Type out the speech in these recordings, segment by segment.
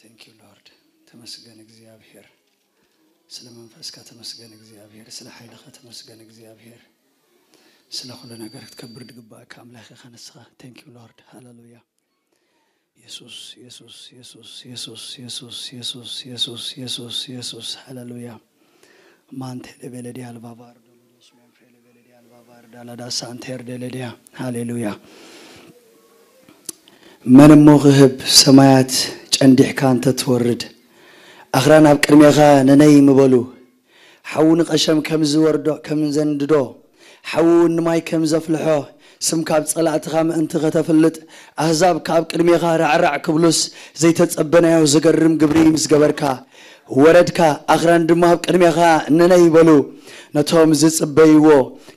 Thank you Lord. ተመስገን እግዚኣብሔር። ስለ መንፈስካ ተመስገን እግዚኣብሔር። ስለ ሓይልኻ ተመስገን እግዚኣብሔር። ስለ ኩሉ ነገር ክትከብር ድግባእካ ኣምላኽ ኢኻ ንስኻ። Thank you Lord. ሃሌሉያ። የሱስ የሱስ የሱስ የሱስ የሱስ የሱስ የሱስ የሱስ ሃሌሉያ። ማንቴ ለቤለዲያ ልባባር ዶሎዶስ መንፍሬ ለቤለዲያ ልባባር ዳላዳ ሳንቴር ደለዲያ። ሃሌሉያ። መን እሞ ክህብ ሰማያት ጨንዲሕካ እንተ ትወርድ ኣኽራን ኣብ ቅድሜኻ ነነይ ምበሉ። ሓዊ ንቐሸም ከም ዝወርዶ ከም ዘንድዶ ሓዊ እውን ንማይ ከም ዘፍልሖ ስምካ ኣብ ጸላእትኻ ምእንቲ ከተፍልጥ ኣህዛብ ከኣብ ቅድሜኻ ራዕራዕ ክብሉስ ዘይተጸበናዮ ዘገርም ግብሪ ምስ ገበርካ ወረድካ ኣኽራን ድማ ኣብ ቅድሜኻ ነነይ በሉ። ነቶም ዝጽበይዎ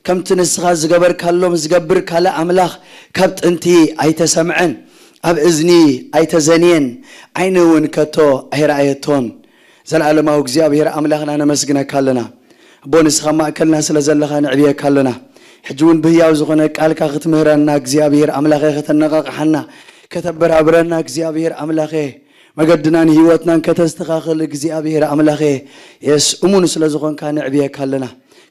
ከምቲ ንስኻ ዝገበርካሎም ዝገብር ካልእ ኣምላኽ ካብ ጥንቲ ኣይተሰምዐን፣ ኣብ እዝኒ ኣይተዘንየን፣ ዓይኒ እውን ከቶ ኣይረኣየቶን። ዘለኣለማዊ እግዚኣብሔር ኣምላኽና ነመስግነካ ኣለና። ኣቦ ንስኻ ማእከልና ስለ ዘለኻ ንዕብየካ ኣለና። ሕጂ እውን ብህያው ዝኾነ ቃልካ ክትምህረና እግዚኣብሔር ኣምላኸ ከተነቓቕሓና ከተበራብረና እግዚኣብሔር ኣምላኸ መገድናን ህይወትናን ከተስተኻኽል እግዚኣብሔር ኣምላኸ የስ እሙን ስለ ዝኾንካ ንዕብየካ ኣለና።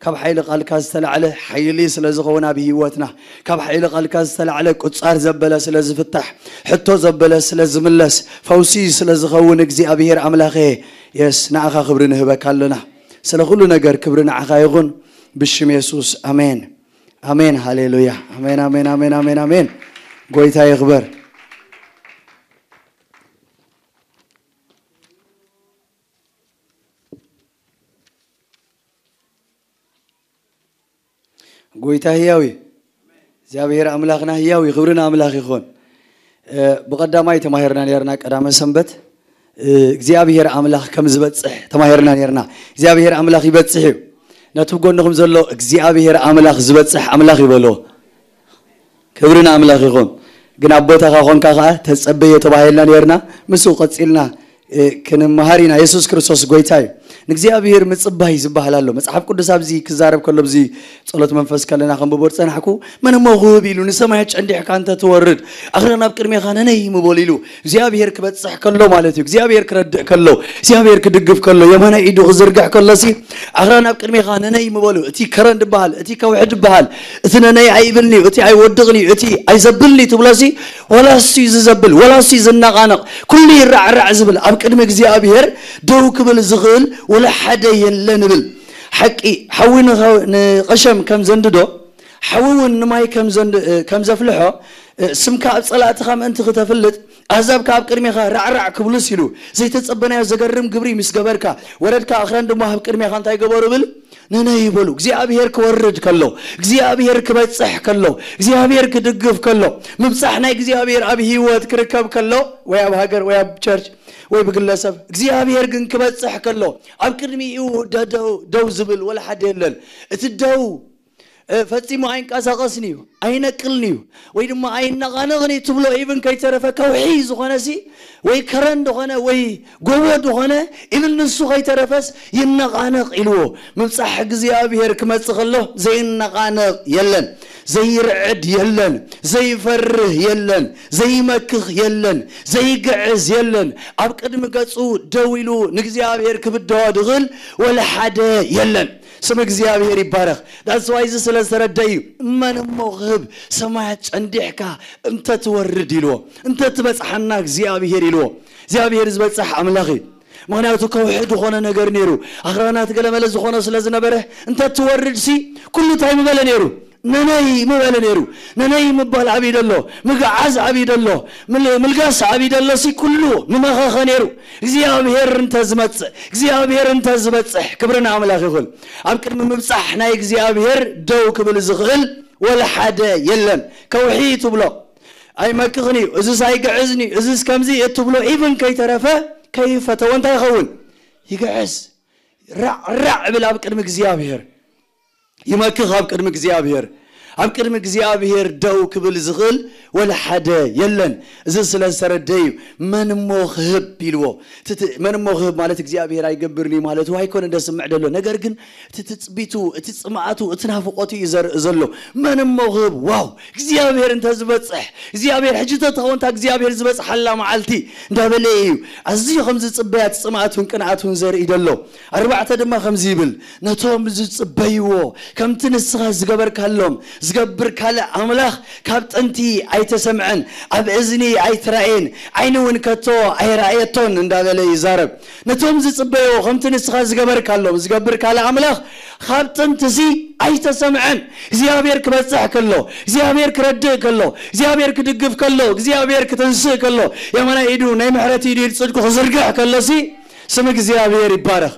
ካብ ሓይሊ ቃልካ ዝተላዕለ ሓይሊ ስለ ዝኸውን ኣብ ህይወትና ካብ ሓይሊ ቃልካ ዝተላዕለ ቁጻር ዘበለ ስለ ዝፍታሕ ሕቶ ዘበለ ስለ ዝምለስ ፈውሲ ስለ ዝኸውን እግዚኣብሔር ኣምላኸ የስ ንኣኻ ክብሪ ንህበካ ኣለና። ስለ ኩሉ ነገር ክብሪ ንዓኻ ይኹን ብሽም የሱስ ኣሜን። ኣሜን ሃሌሉያ። ኣሜን ኣሜን ኣሜን ኣሜን ኣሜን። ጎይታ ይኽበር። ጎይታ ህያው እዩ። እግዚኣብሔር ኣምላኽና ህያው እዩ። ክብሪ ንኣምላኽ ይኹን። ብቐዳማይ ተማሂርና ነርና ቀዳመ ሰንበት እግዚኣብሔር ኣምላኽ ከም ዝበፅሕ ተማሂርና ነርና። እግዚኣብሔር ኣምላኽ ይበፅሕ እዩ። ነቲ ጎንኹም ዘሎ እግዚኣብሔር ኣምላኽ ዝበፅሕ ኣምላኽ ይበሎ። ክብሪ ንኣምላኽ ይኹን። ግን ኣብ ቦታኻ ኾንካ ኸዓ ተጸበዮ ተባሂልና ነርና። ምስኡ ቀጺልና ክንመሃር ኢና። የሱስ ክርስቶስ ጎይታ እዩ። ንእግዚኣብሔር ምጽባይ ዝበሃል ኣሎ። መጽሓፍ ቅዱስ ኣብዚ ክዛረብ ከሎ ኣብዚ ጸሎት መንፈስ ከለና ከንብቦ ዝጸናሕኩ መን እሞ ክህብ ኢሉ ንሰማያት ጨንዲሕካ እንተ ትወርድ ኣኽራን ኣብ ቅድሜኻ ነነይ ምበሉ ኢሉ እግዚኣብሔር ክበጽሕ ከሎ ማለት እዩ። እግዚኣብሔር ክረድእ ከሎ እግዚኣብሔር ክድግፍ ከሎ የማናይ ኢዱ ክዝርግሕ ከሎ ሲ ኣኽራን ኣብ ቅድሜኻ ነነይ ምበሉ። እቲ ከረን ዝበሃል እቲ ከውሒ ዝበሃል እቲ ነነይ ኣይብልንዩ እቲ ኣይወድቕንዩ እቲ ኣይዘብልንዩ ትብሎሲ ወላሲ ዝዘብል ወላሲ ዝነቓነቕ ኩሉ ይራዕራዕ ዝብል ኣብ ቅድሚ እግዚኣብሔር ደው ክብል ዝኽእል ወላ ሓደ የለን እብል። ሓቂ ሓዊ ንቐሸም ከም ዘንድዶ ሓዊ እውን ንማይ ከም ዘፍልሖ ስምካ ኣብ ጸላእትኻ ምእንቲ ክተፍልጥ ኣህዛብ ከኣ ኣብ ቅድሜኻ ራዕራዕ ክብሉስ ኢሉ ዘይተጸበናዮ ዘገርም ግብሪ ምስ ገበርካ ወረድካ ኣኽራን ድማ ኣብ ቅድሜኻ እንታይ ገበሩ ብል ነነይ ይበሉ እግዚኣብሔር ክወርድ ከሎ እግዚኣብሔር ክበጽሕ ከሎ እግዚኣብሔር ክድግፍ ከሎ ምብጻሕ ናይ እግዚኣብሔር ኣብ ህይወት ክርከብ ከሎ ወይ ኣብ ሃገር ወይ ኣብ ቸርች ወይ ብግለሰብ እግዚኣብሔር ግን ክበጽሕ ከሎ ኣብ ቅድሚኡ ደው ዝብል ወላ ሓደ የለን። እቲ ደው ፈጺሙ ኣይንቀሳቐስን እዩ ኣይነቅልን እዩ ወይ ድማ ኣይነቓነቕን እዩ ትብሎ ኢብን ከይተረፈ ከውሒ ዝኾነ ሲ ወይ ከረን ዝኾነ ወይ ጎቦ ዝኾነ ኢብን ንሱ ከይተረፈስ ይነቓነቕ ኢልዎ። ምብጻሕ እግዚኣብሔር ክመጽእ ከሎ ዘይነቓነቕ የለን፣ ዘይርዕድ የለን፣ ዘይፈርህ የለን፣ ዘይመክኽ የለን፣ ዘይግዕዝ የለን። ኣብ ቅድሚ ገጹ ደው ኢሉ ንእግዚኣብሔር ክብድሆ ድኽእል ወላ ሓደ የለን። ስም እግዚኣብሔር ይባረኽ። ዳስዋይ እዚ ስለ ዝተረደ እዩ መን እሞ ክህብ ሰማያት ጨንዲሕካ እንተ ትወርድ ኢልዎ እንተ ትበጽሓና እግዚኣብሔር ኢልዎ። እግዚኣብሔር ዝበጽሕ ኣምላኽ እዩ። ምክንያቱ ከውሒ ዝኾነ ነገር ነይሩ ኣኽራናት ገለመለ ዝኾነ ስለ ዝነበረ እንተ ትወርድ ሲ ኩሉ እንታይ ምበለ ነይሩ ነነይ ምበለ ነይሩ። ነነይ ምባል ኣብይ ደሎ ምግዓዝ ኣብይ ደሎ ምልጋስ ኣብይ ደሎ ሲ ኩሉ ምመኸኸ ነይሩ። እግዚኣብሔር እንተ ዝመጽእ እግዚኣብሔር እንተ ዝበጽሕ ክብሪ ንኣምላኽ ይኹን። ኣብ ቅድሚ ምብጻሕ ናይ እግዚኣብሔር ደው ክብል ዝኽእል ወላ ሓደ የለን። ከውሒ ትብሎ ኣይመክኽን እዩ እዝስ ኣይግዕዝን እዩ እዝስ ከምዚ እትብሎ ኢብን ከይተረፈ ከይፈተወ እንታይ ይኸውን ይግዕዝ። ራዕራዕ እብል ኣብ ቅድሚ እግዚኣብሔር ይመክኽ ኣብ ቅድሚ እግዚኣብሔር። ኣብ ቅድሚ እግዚኣብሔር ደው ክብል ዝኽእል ወላ ሓደ የለን። እዚ ስለ ዝተረደዩ መን እሞ ክህብ ኢልዎ። ትት-፣ መን እሞ ክህብ ማለት እግዚኣብሔር ኣይገብርን እዩ ማለቱ ኣይኮነ ደስምዕ ደሎ። ነገር ግን እቲ ትጽቢቱ፣ እቲ ጽምኣቱ፣ እቲ ናፍቆቱ እዩ ዘርኢ ዘሎ። መን እሞ ክህብ? ዋው! እግዚኣብሔር እንተ ዝበጽሕ፣ እግዚኣብሔር ሕጂ ተተኸውንታ እግዚኣብሔር ዝበጽሓላ መዓልቲ እንዳበለ እዩ። ኣዝዩ ከም ዝጽበያ እቲ ጽምኣቱን ቅንኣቱን ዘርኢ ደሎ። ኣርባዕተ ድማ ከምዚ ይብል፣ ነቶም ዝጽበይዎ ከምቲ ንስኻ ዝገበርካሎም ዝገብር ካልእ ኣምላኽ ካብ ጥንቲ ኣይተሰምዐን፣ ኣብ እዝኒ ኣይተራእየን፣ ዓይኒ እውን ከቶ ኣይረኣየቶን እንዳበለ ይዛረብ። ነቶም ዝጽበይዎ ከምቲ ንስኻ ዝገበርካሎም ዝገብር ካልእ ኣምላኽ ካብ ጥንትሲ ኣይተሰምዐን። እግዚኣብሔር ክበጽሕ ከሎ፣ እግዚኣብሔር ክረድእ ከሎ፣ እግዚኣብሔር ክድግፍ ከሎ፣ እግዚኣብሔር ክትንስእ ከሎ፣ የማናይ ኢዱ ናይ ምሕረት ኢዱ ኢድ ጽድቁ ክዝርግሕ ከሎሲ ስም እግዚኣብሔር ይባረኽ።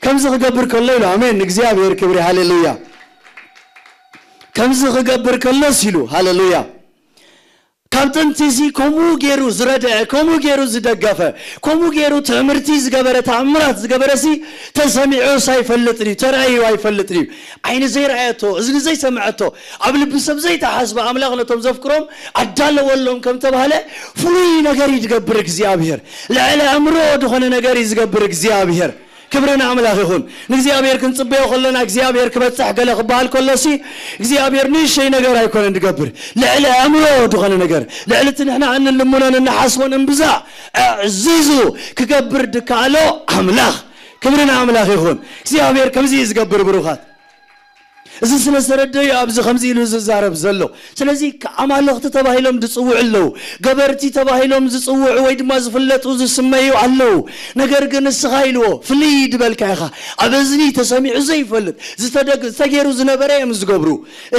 ከምዚ ክገብር ከሎ ኢሉ፣ ኣሜን፣ ንእግዚኣብሔር ክብሪ፣ ሃሌሉያ። ከምዚ ክገብር ከሎስ ኢሉ፣ ሃሌሉያ። ካብ ጥንቲሲ ከምኡ ገይሩ ዝረድአ፣ ከምኡ ገይሩ ዝደገፈ፣ ከምኡ ገይሩ ትእምርቲ ዝገበረ፣ ተኣምራት ዝገበረሲ ተሰሚዑስ ኣይፈልጥን እዩ፣ ተራእዩ ኣይፈልጥን እዩ። ዓይኒ ዘይረኣየቶ፣ እዝኒ ዘይሰምዐቶ፣ ኣብ ልቢ ሰብ ዘይተሓስበ ኣምላኽ ነቶም ዘፍቅሮም ኣዳለወሎም ከም ተባህለ ፍሉይ ነገር እዩ ዝገብር እግዚኣብሔር። ልዕሊ ኣእምሮ ዝኾነ ነገር እዩ ዝገብር እግዚኣብሔር። ክብሪ ንኣምላኽ ይኹን። ንእግዚኣብሔር ክንጽበዮ ከለና እግዚኣብሔር ክበጽሕ ገለ ክበሃል ከሎሲ እግዚኣብሔር ንእሸይ ነገር ኣይኮነን ዝገብር። ልዕሊ ኣእምሮ ዝኾነ ነገር፣ ልዕሊ እቲ ንሕና እንልምኖን እንሓስቦን እምብዛ ኣዕዚዙ ክገብር ድከኣሎ ኣምላኽ። ክብሪ ንኣምላኽ ይኹን። እግዚኣብሔር ከምዚ እዩ ዝገብር ብሩኻት። እዚ ስለ ዝተረደዩ ኣብዚ ከምዚ ኢሉ ዝዛረብ ዘሎ። ስለዚ ኣማልኽቲ ተባሂሎም ዝጽውዑ ኣለዉ፣ ገበርቲ ተባሂሎም ዝጽውዑ ወይ ድማ ዝፍለጡ ዝስመዩ ኣለዉ። ነገር ግን ንስኻ ኢልዎ ፍልይ ድበልካ ኢኻ። ኣብ እዝኒ ተሰሚዑ ዘይፈልጥ ዝተደግ-፣ ዝተገይሩ ዝነበረ እዮም ዝገብሩ።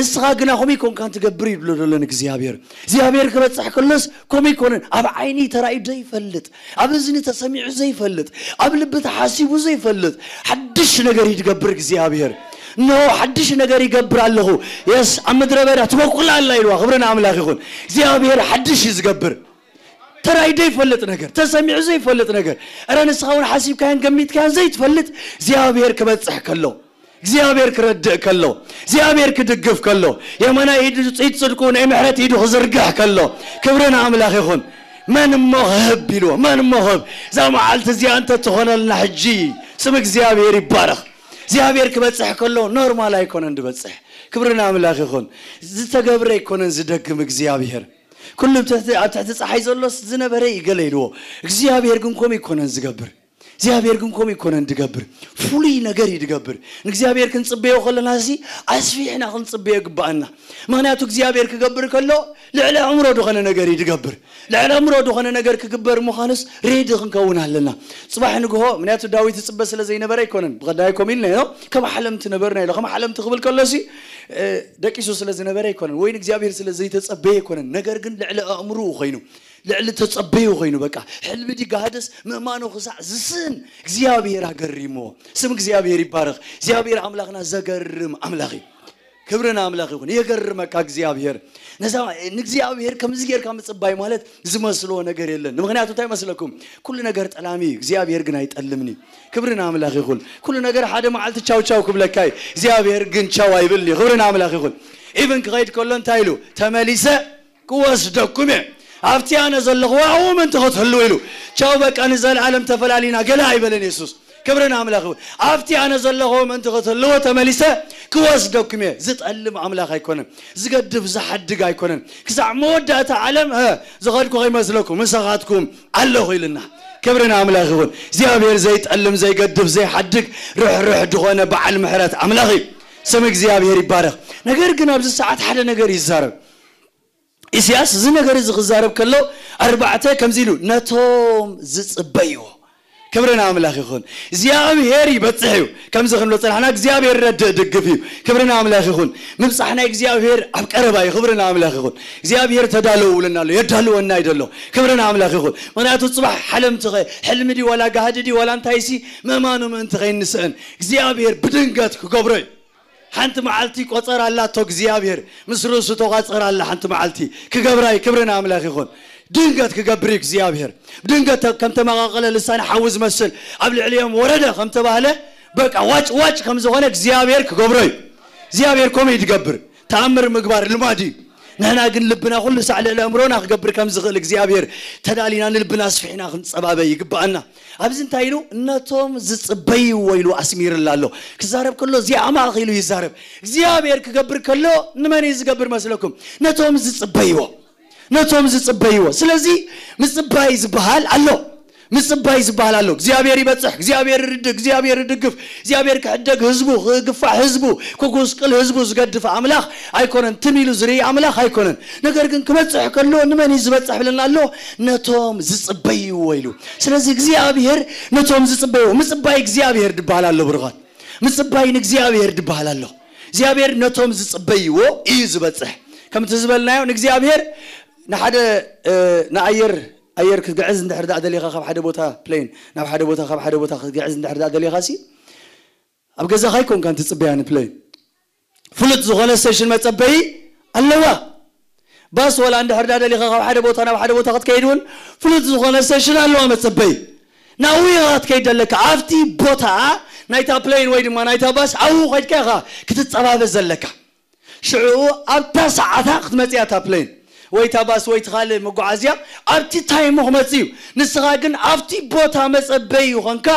እስኻ ግና ከምኡ ይኮንካን ትገብር ይብሎ ዘሎ ንእግዚኣብሔር። እግዚኣብሔር ክበጽሕ ከሎስ ከምኡ ይኮነን። ኣብ ዓይኒ ተራእዩ ዘይፈልጥ፣ ኣብ እዝኒ ተሰሚዑ ዘይፈልጥ፣ ኣብ ልቢ ተሓሲቡ ዘይፈልጥ ሓድሽ ነገር ይድገብር እግዚኣብሔር። እነሆ ሓድሽ ነገር ይገብር ኣለኹ። የስ፣ ኣብ ምድረ በዳ ትበቁል ኣላ ኢልዋ። ክብሪ ንኣምላኽ ይኹን። እግዚኣብሔር ሓድሽ እዩ ዝገብር። ተራእዩ ዘይፈልጥ ነገር፣ ተሰሚዑ ዘይፈልጥ ነገር፣ እረ ንስኻ እውን ሓሲብካዮን ገሚትካዮን ዘይትፈልጥ እግዚኣብሔር ክበጽሕ ከሎ፣ እግዚኣብሔር ክረድእ ከሎ፣ እግዚኣብሔር ክድግፍ ከሎ፣ የማናይ ኢዱ፣ ኢድ ጽድቁ ናይ ምሕረት ኢዱ ክዝርግሕ ከሎ፣ ክብሪ ንኣምላኽ ይኹን። መን እሞ ክህብ ኢልዎ፣ መን እሞ ክህብ? እዛ መዓልቲ እዚኣ እንተትኾነልና ሕጂ፣ ስም እግዚኣብሔር ይባረኽ። እግዚኣብሔር ክበጽሕ ከሎ ኖርማል ኣይኮነን ዝበጽሕ። ክብሪ ንኣምላኽ ይኹን። ዝተገብረ ኣይኮነን ዝደግም እግዚኣብሔር። ኩሉ ኣብ ትሕቲ፣ ኣብ ትሕቲ ጸሓይ ዘሎስ ዝነበረ እዩ ገለ ኢልዎ። እግዚኣብሔር ግን ከምኡ ኣይኮነን ዝገብር። እግዚኣብሔር ግን ከምኡ ኣይኮነን ዝገብር። ፍሉይ ነገር እዩ ዝገብር። ንእግዚኣብሔር ክንጽበዮ ከለና ሲ ኣስፊሕና ክንጽበዮ ይግብኣና። ምኽንያቱ እግዚኣብሔር ክገብር ከሎ ልዕሊ ኣእምሮ ዝኾነ ነገር እዩ ዝገብር። ልዕሊ ኣእምሮ ዝኾነ ነገር ክግበር ምዃኑስ ሬዲ ክንከውን ኣለና። ጽባሕ ንግሆ፣ ምኽንያቱ ዳዊት ይጽበ ስለ ዘይነበረ ኣይኮነን። ብቐዳይ ከምኡ ኢልና ኢና፣ ከም ሓለምቲ ነበርና ኢሉ። ከም ሓለምቲ ክብል ከሎሲ፣ እ፣ ደቂሱ ስለ ዝነበረ ኣይኮነን፣ ወይ ንእግዚኣብሔር ስለ ዘይተጸበየ ኣይኮነን። ነገር ግን ልዕሊ ኣእምሮኡ ኮይኑ፣ ልዕሊ ተጸበዩ ኮይኑ፣ በቃ፣ ሕልሚ ድዩ ጋህድስ ምእማኑ ክሳዕ ዝስእን እግዚኣብሔር ኣገሪምዎ። ስም እግዚኣብሔር ይባረኽ። እግዚኣብሔር ኣምላኽና ዘገርም ኣምላኽ እዩ። ክብሪ ንኣምላኽ ይኹን። የገርመካ እግዚኣብሔር። ነዛ ንእግዚኣብሔር ከምዚ ጌርካ ምጽባይ ማለት ዝመስሎ ነገር የለን። ምኽንያቱ እንታይ መስለኩም? ኩሉ ነገር ጠላሚ እዩ፣ እግዚኣብሔር ግን ኣይጠልምን እዩ። ክብሪ ንኣምላኽ ይኹን። ኩሉ ነገር ሓደ መዓልቲ ቻው ቻው ክብለካ እዩ፣ እግዚኣብሔር ግን ቻው ኣይብልን እዩ። ክብሪ ንኣምላኽ ይኹን። ኢቭን ክኸይድ ከሎ እንታይ ኢሉ? ተመሊሰ ክወስደኩም እየ። ኣብቲ ኣነ ዘለኹ ኣብኡ ምእንቲ ክትህልዉ ኢሉ። ቻው በቃ ንዘለኣለም ተፈላሊና ገለ ኣይበለን የሱስ። ክብሪ ንኣምላኽ ይኹን። ኣብቲ ኣነ ዘለኹ ምእንቲ ክትህልዎ ተመሊሰ ክወስደኩም እየ። ዝጠልም ኣምላኽ ኣይኮነን። ዝገድፍ ዝሓድግ ኣይኮነን። ክሳዕ መወዳእታ ዓለም፣ እ፣ ዝኸድኩ ከይመስለኩም ምሳኻትኩም ኣለኹ ኢልና። ክብሪ ንኣምላኽ ይኹን። እግዚኣብሔር ዘይጠልም፣ ዘይገድፍ፣ ዘይሓድግ፣ ርሕሩሕ ዝኾነ በዓል ምሕረት ኣምላኽ እዩ። ስም እግዚኣብሔር ይባረኽ። ነገር ግን ኣብዚ ሰዓት ሓደ ነገር ይዛረብ። ኢሳያስ እዚ ነገር እዚ ክዛረብ ከሎ ኣርባዕተ ከምዚ ኢሉ፣ ነቶም ዝጽበይዎ። ክብሪ ንኣምላኽ ይኹን። እግዚኣብሔር ይበጽሕ እዩ። ከምዚ ክንብሎ ጸናሕና፣ እግዚኣብሔር ረድእ ድግፍ እዩ። ክብሪ ንኣምላኽ ይኹን። ምብጻሕ ናይ እግዚኣብሔር ኣብ ቀረባ እዩ። ክብሪ ንኣምላኽ ይኹን። እግዚኣብሔር ተዳለዉ ይብለና ኣሎ፣ የዳልወና እዩ ዘሎ። ክብሪ ንኣምላኽ ይኹን። ምኽንያቱ ጽባሕ ሓለምቲ ኸ፣ ሕልሚ ድዩ ዋላ ጋህዲ ድዩ ዋላ እንታይሲ፣ ምእማኑ ምእንቲ ኸይንስእን እግዚኣብሔር ብድንገት ክገብሮ እዩ። ሓንቲ መዓልቲ ቆጸራ ኣላቶ እግዚኣብሔር፣ ምስ ርእሱ ተቋጸራ ኣላ ሓንቲ መዓልቲ። ክገብራ እዩ። ክብሪ ንኣምላኽ ይኹን። ድንገት ክገብር እዩ እግዚኣብሔር። ብድንገት ከም ተመቓቐለ ልሳን ሓዊ ዝመስል ኣብ ልዕሊኦም ወረደ ከም ተባህለ፣ በቃ ዋጭ ዋጭ ከም ዝኾነ እግዚኣብሔር ክገብሮ እዩ። እግዚኣብሔር ከምኡ እዩ ዝገብር። ተኣምር ምግባር ልማድ እዩ። ንሕና ግን ልብና ኩሉ ሳዕ ልዕሊ ኣእምሮና ክገብር ከም ዝኽእል እግዚኣብሔር ተዳሊና ንልብና ኣስፊሕና ክንጸባበ ይግብኣና። ኣብዚ እንታይ ኢሉ? ነቶም ዝጽበይዎ ኢሉ ኣስሚርላ ኣሎ። ክዛረብ ከሎ እዚኣ ማእኽ ኢሉ ይዛረብ። እግዚኣብሔር ክገብር ከሎ ንመን እዩ ዝገብር መስለኩም? ነቶም ዝጽበይዎ፣ ነቶም ዝጽበይዎ። ስለዚ ምጽባይ ዝበሃል ኣሎ። ምጽባይ ዝበሃል ኣሎ። እግዚኣብሔር ይበጽሕ፣ እግዚኣብሔር ይርድእ፣ እግዚኣብሔር ይድግፍ፣ እግዚኣብሔር ክሕደግ ህዝቡ፣ ክግፋዕ ህዝቡ፣ ክጉስቅል ህዝቡ ዝገድፍ ኣምላኽ ኣይኮነን። ትም ኢሉ ዝርኢ ኣምላኽ ኣይኮነን። ነገር ግን ክበጽሕ ከሎ ንመን እዩ ዝበጽሕ ብለና ኣሎ? ነቶም ዝጽበይዎ ኢሉ። ስለዚ እግዚኣብሔር ነቶም ዝጽበይዎ፣ ምጽባይ እግዚኣብሔር ዝበሃል ኣሎ ብርኻት። ምጽባይ ንእግዚኣብሔር ዝበሃል ኣሎ። እግዚኣብሔር ነቶም ዝጽበይዎ እዩ ዝበጽሕ። ከምቲ ዝበልናዮ ንእግዚኣብሔር ንሓደ፣ እ፣ ንኣየር ኣየር ክትግዕዝ እንድሕር ደኣ ደሊኻ ካብ ሓደ ቦታ ፕሌን ናብ ሓደ ቦታ ካብ ሓደ ቦታ ክትግዕዝ እንድሕር ደኣ ደሊኻ ሲ ኣብ ገዛኻ ኣይኮንካን ትጽበያ ንፕሌን። ፍሉጥ ዝኾነ ስቴሽን መጸበዪ ኣለዋ። ባስ ወላ እንድሕር ደኣ ደሊኻ ካብ ሓደ ቦታ ናብ ሓደ ቦታ ክትከይድ እውን ፍሉጥ ዝኾነ ስቴሽን ኣለዋ መጸበዪ። ናብኡ ኢኻ ክትከይድ ዘለካ። ኣብቲ ቦታ ናይታ ፕሌን ወይ ድማ ናይታ ባስ ኣብኡ ከይድካ ኢኻ ክትጸባበ ዘለካ። ሽዑ ኣብታ ሰዓታ ክትመጽእ እያ እታ ፕሌን ወይ እታ ባስ ወይ እቲ ካልእ መጓዓዝያ ኣብቲ ታይሙ ክመጽእ እዩ። ንስኻ ግን ኣብቲ ቦታ መጸበዪ ኾንካ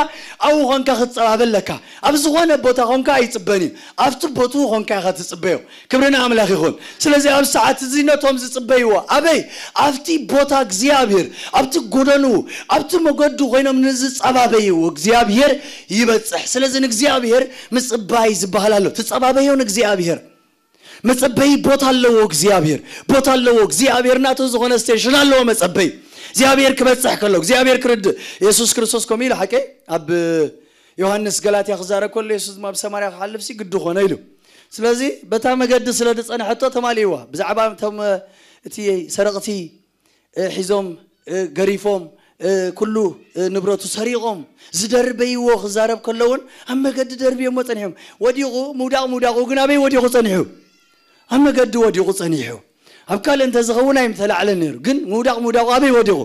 ኣብኡ ኾንካ ክትጸባበ ኣለካ። ኣብ ዝኾነ ቦታ ኾንካ ኣይጽበን እዩ። ኣብቲ ቦትኡ ኾንካ ኢኻ ትጽበዮ። ክብሪ ንኣምላኽ ይኹን። ስለዚ ኣብ ሰዓት እዚ ነቶም ዝጽበይዎ ኣበይ? ኣብቲ ቦታ እግዚኣብሔር፣ ኣብቲ ጎደንኡ፣ ኣብቲ መገዱ ኮይኖም ንዝጸባበይዎ እግዚኣብሔር ይበጽሕ። ስለዚ ንእግዚኣብሔር ምጽባይ ዝበሃል ኣሎ። ትጸባበዮ ንእግዚኣብሔር። መጸበይ ቦታ ኣለዎ እግዚኣብሔር። ቦታ ኣለዎ እግዚኣብሔር። ናቱ ዝኾነ ስቴሽን ኣለዎ መጸበይ። እግዚኣብሔር ክበጽሕ ከሎ፣ እግዚኣብሔር ክርድእ። የሱስ ክርስቶስ ከምኡ ኢሉ ሓቀይ ኣብ ዮሃንስ ገላትያ ክዛረብ ከሎ የሱስ ድማ ብሰማርያ ክሓልፍ ሲ ግዲ ኾነ ኢሉ። ስለዚ በታ መገዲ ስለ ዝጸንሐቶ ተማሊእዋ። ብዛዕባ እቶም፣ እ፣ እቲ ሰረቕቲ፣ እ፣ ሒዞም፣ እ፣ ገሪፎም፣ እ፣ ኩሉ፣ እ፣ ንብረቱ ሰሪቖም ዝደርበይዎ ክዛረብ ከሎ እውን ኣብ መገዲ ደርብዮሞ ጸኒሖም። ወዲቑ፣ ምውዳቕ ምውዳቑ ግን ኣበይ ወዲቑ ጸኒሑ? ኣብ መገዲ ወዲቑ ጸኒሑ። ኣብ ካልእ እንተዝኸውን ኣይምተላዕለን ነይሩ። ግን ምውዳቕ ምውዳቑ ኣበይ ወዲቑ?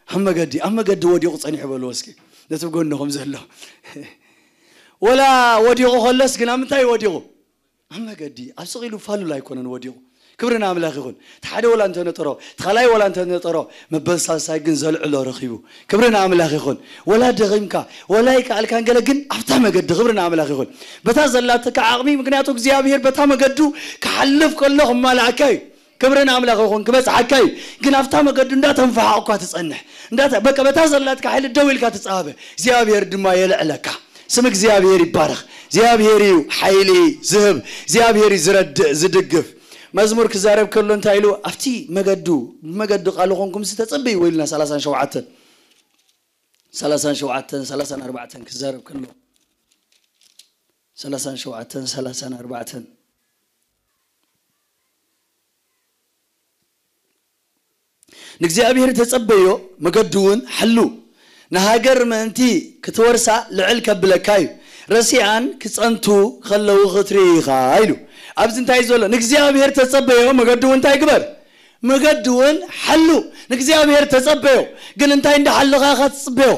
ኣብ መገዲ፣ ኣብ መገዲ ወዲቑ ጸኒሑ በልዎ እስኪ። ነቲ ብጎንኹም ዘሎ። ወላ ወዲቑ ከሎስ ግን ኣብ ምንታይ ወዲቑ? ኣብ መገዲ፣ ኣብ ስቕ ኢሉ ፋሉል ኣይኮነን ወዲቑ። ክብሪ ንኣምላኽ ይኹን። እቲ ሓደ ወላ እንተነጠሮ፣ እቲ ካልኣይ ወላ እንተነጠሮ፣ መበል ሳልሳይ ግን ዘልዕሎ ረኺቡ። ክብሪ ንኣምላኽ ይኹን። ወላ ደኺምካ፣ ወላ ኣይከኣልካን ገለ ግን ኣብታ መገዲ፣ ክብሪ ንኣምላኽ ይኹን። በታ ዘላትካ ዓቕሚ፣ ምክንያቱ እግዚኣብሔር በታ መገዱ ክሓልፍ ከሎ ክማልኣካ እዩ። ክብሪ ንኣምላኽ ይኹን፣ ክበጽሓካ እዩ። ግን ኣብታ መገዱ እንዳተንፈሓቕኳ ትጸንሕ። እንዳተ-፣ በቃ በታ ዘላትካ ሓይሊ ደው ኢልካ ትጻበ። እግዚኣብሔር ድማ የልዕለካ። ስም እግዚኣብሔር ይባረኽ። እግዚኣብሔር እዩ ሓይሊ ዝህብ። እግዚኣብሔር እዩ ዝረድእ፣ ዝድግፍ። መዝሙር ክዛረብ ከሎ እንታይ ኢሉ? ኣብቲ መገዱ፣ ብመገዱ ቃሉ ኾንኩም ዝተጸበይዎ ኢልና ሰላሳን ሸውዓተን፣ ሰላሳን ሸውዓተን፣ ሰላሳን ኣርባዕተን ክዛረብ ከሎ፣ ሰላሳን ሸውዓተን፣ ሰላሳን ኣርባዕተን። ንእግዚኣብሔር ተጸበዮ፣ መገዱ እውን ሓሉ። ንሃገር ምእንቲ ክትወርሳ ልዕል ከብለካ እዩ። ረሲኣን ክጸንቱ ከለዉ ክትርኢ ኢኻ ኢሉ። ኣብዚ እንታይ እዩ ዘሎ? ንእግዚኣብሔር ተጸበዮ፣ መገዱ እውን እንታይ ግበር? መገዱ እውን ሓሉ። ንእግዚኣብሔር ተጸበዮ። ግን እንታይ እንዳሓለኻ ኢኻ ትጽበዮ?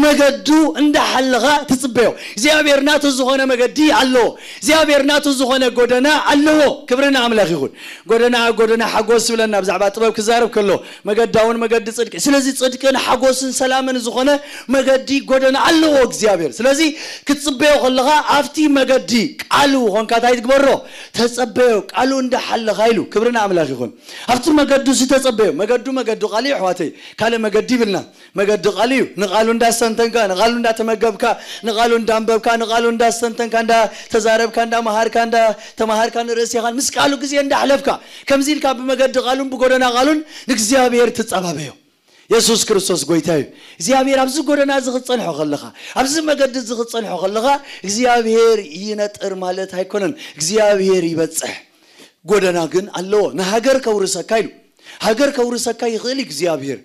መገዱ እንዳሓለኻ ትጽበዮ። እግዚኣብሔር ናቱ ዝኾነ መገዲ ኣለዎ። እግዚኣብሔር ናቱ ዝኾነ ጎደና ኣለዎ። ክብሪ ንኣምላኽ ይኹን። ጎደና፣ ጎደና ሓጎስ ይብለና ብዛዕባ ጥበብ ክዛረብ ከሎ፣ መገዳ እውን መገዲ ጽድቂ። ስለዚ ጽድቅን ሓጎስን ሰላምን ዝኾነ መገዲ፣ ጎደና ኣለዎ እግዚኣብሔር። ስለዚ ክትጽበዮ ከለኻ ኣብቲ መገዲ ቃሉ ኾንካ እንታይ ትግበሮ? ተጸበዮ። ቃሉ እንዳሓለኻ ኢሉ። ክብሪ ንኣምላኽ ይኹን። ኣብቲ መገዱ ዝተጸበዮ፣ መገዱ፣ መገዱ ቃሉ እዩ ኣሕዋተይ። ካልእ መገዲ ይብልና። መገዲ ቃሉ እዩ። ንቃሉ እንዳስተንተንካ፣ ንቃሉ እንዳተመገብካ፣ ንቃሉ እንዳንበብካ፣ ንቃሉ እንዳስተንተንካ፣ እንዳተዛረብካ፣ እንዳመሃርካ፣ እንዳተማሃርካ ንርእስኻ ምስ ቃሉ ግዜ እንዳሕለፍካ፣ ከምዚ ኢልካ ብመገዲ ቃሉን ብጎደና ቃሉን ንእግዚኣብሔር ትጸባበዮ። የሱስ ክርስቶስ ጎይታ እዩ። እግዚኣብሔር ኣብዚ ጎደና እዚ ክትጸንሖ ከለኻ፣ ኣብዚ መገዲ እዚ ክትጸንሖ ከለኻ፣ እግዚኣብሔር ይነጥር ማለት ኣይኮነን። እግዚኣብሔር ይበጽሕ። ጎደና ግን ኣለዎ። ንሃገር ከውርሰካ ኢሉ። ሃገር ከውርሰካ ይኽእል እዩ እግዚኣብሔር።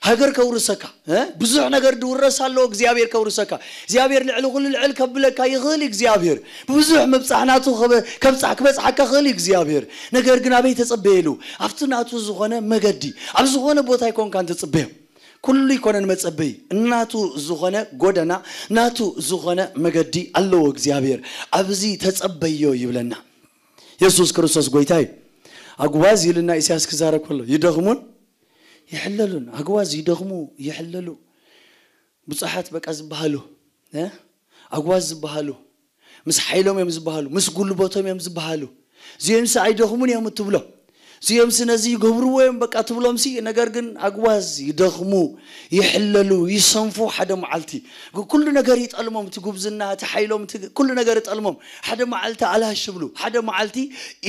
ሃገር ከውርሰካ፣ እ? ብዙሕ ነገር ድውረስ ኣለዎ እግዚኣብሔር ከውርሰካ። እግዚኣብሔር ልዕሊ ኩሉ ልዕል ከብለካ ይኽእል እዩ እግዚኣብሔር። ብዙሕ ምብጻሕ ናቱ ከበ-፣ ከብጻሕ፣ ክበጽሓካ ክኽእል እዩ እግዚኣብሔር። ነገር ግን ኣበይ ተጸበየሉ? ኣብቲ ናቱ ዝኾነ መገዲ፣ ኣብ ዝኾነ ቦታ ኣይኮንካን ትጽበዮ። ኩሉ ኣይኮነን መጸበይ። እናቱ ዝኾነ ጎደና፣ ናቱ ዝኾነ መገዲ ኣለዎ እግዚኣብሔር። ኣብዚ ተጸበዮ ይብለና። የሱስ ክርስቶስ ጎይታ እዩ። ኣጉባዝ ኢልና ኢሳያስ ክዛረብ ከሎ ይደኽሙን ይሕለሉን። ኣጉባዝ ይደኽሙ፣ ይሕለሉ። ብፁሓት በቃ ዝበሃሉ፣ እ? ኣጉባዝ ዝበሃሉ፣ ምስ ሓይሎም እዮም ዝበሃሉ፣ ምስ ጉልበቶም እዮም ዝበሃሉ። እዚኦምሲ ኣይደኽሙን እዮም እትብሎ። እዚኦምሲ ነዚ ይገብርዎ እዮም በቃ ትብሎምሲ። ነገር ግን ኣጉባዝ ይደኽሙ፣ ይሕለሉ፣ ይሰንፉ። ሓደ መዓልቲ ግ-፣ ኩሉ ነገር ይጠልሞም፣ እቲ ጉብዝና፣ እቲ ሓይሎም፣ እቲ ግ-፣ ኩሉ ነገር ይጠልሞም። ሓደ መዓልቲ ኣላሽ ይብሉ፣ ሓደ መዓልቲ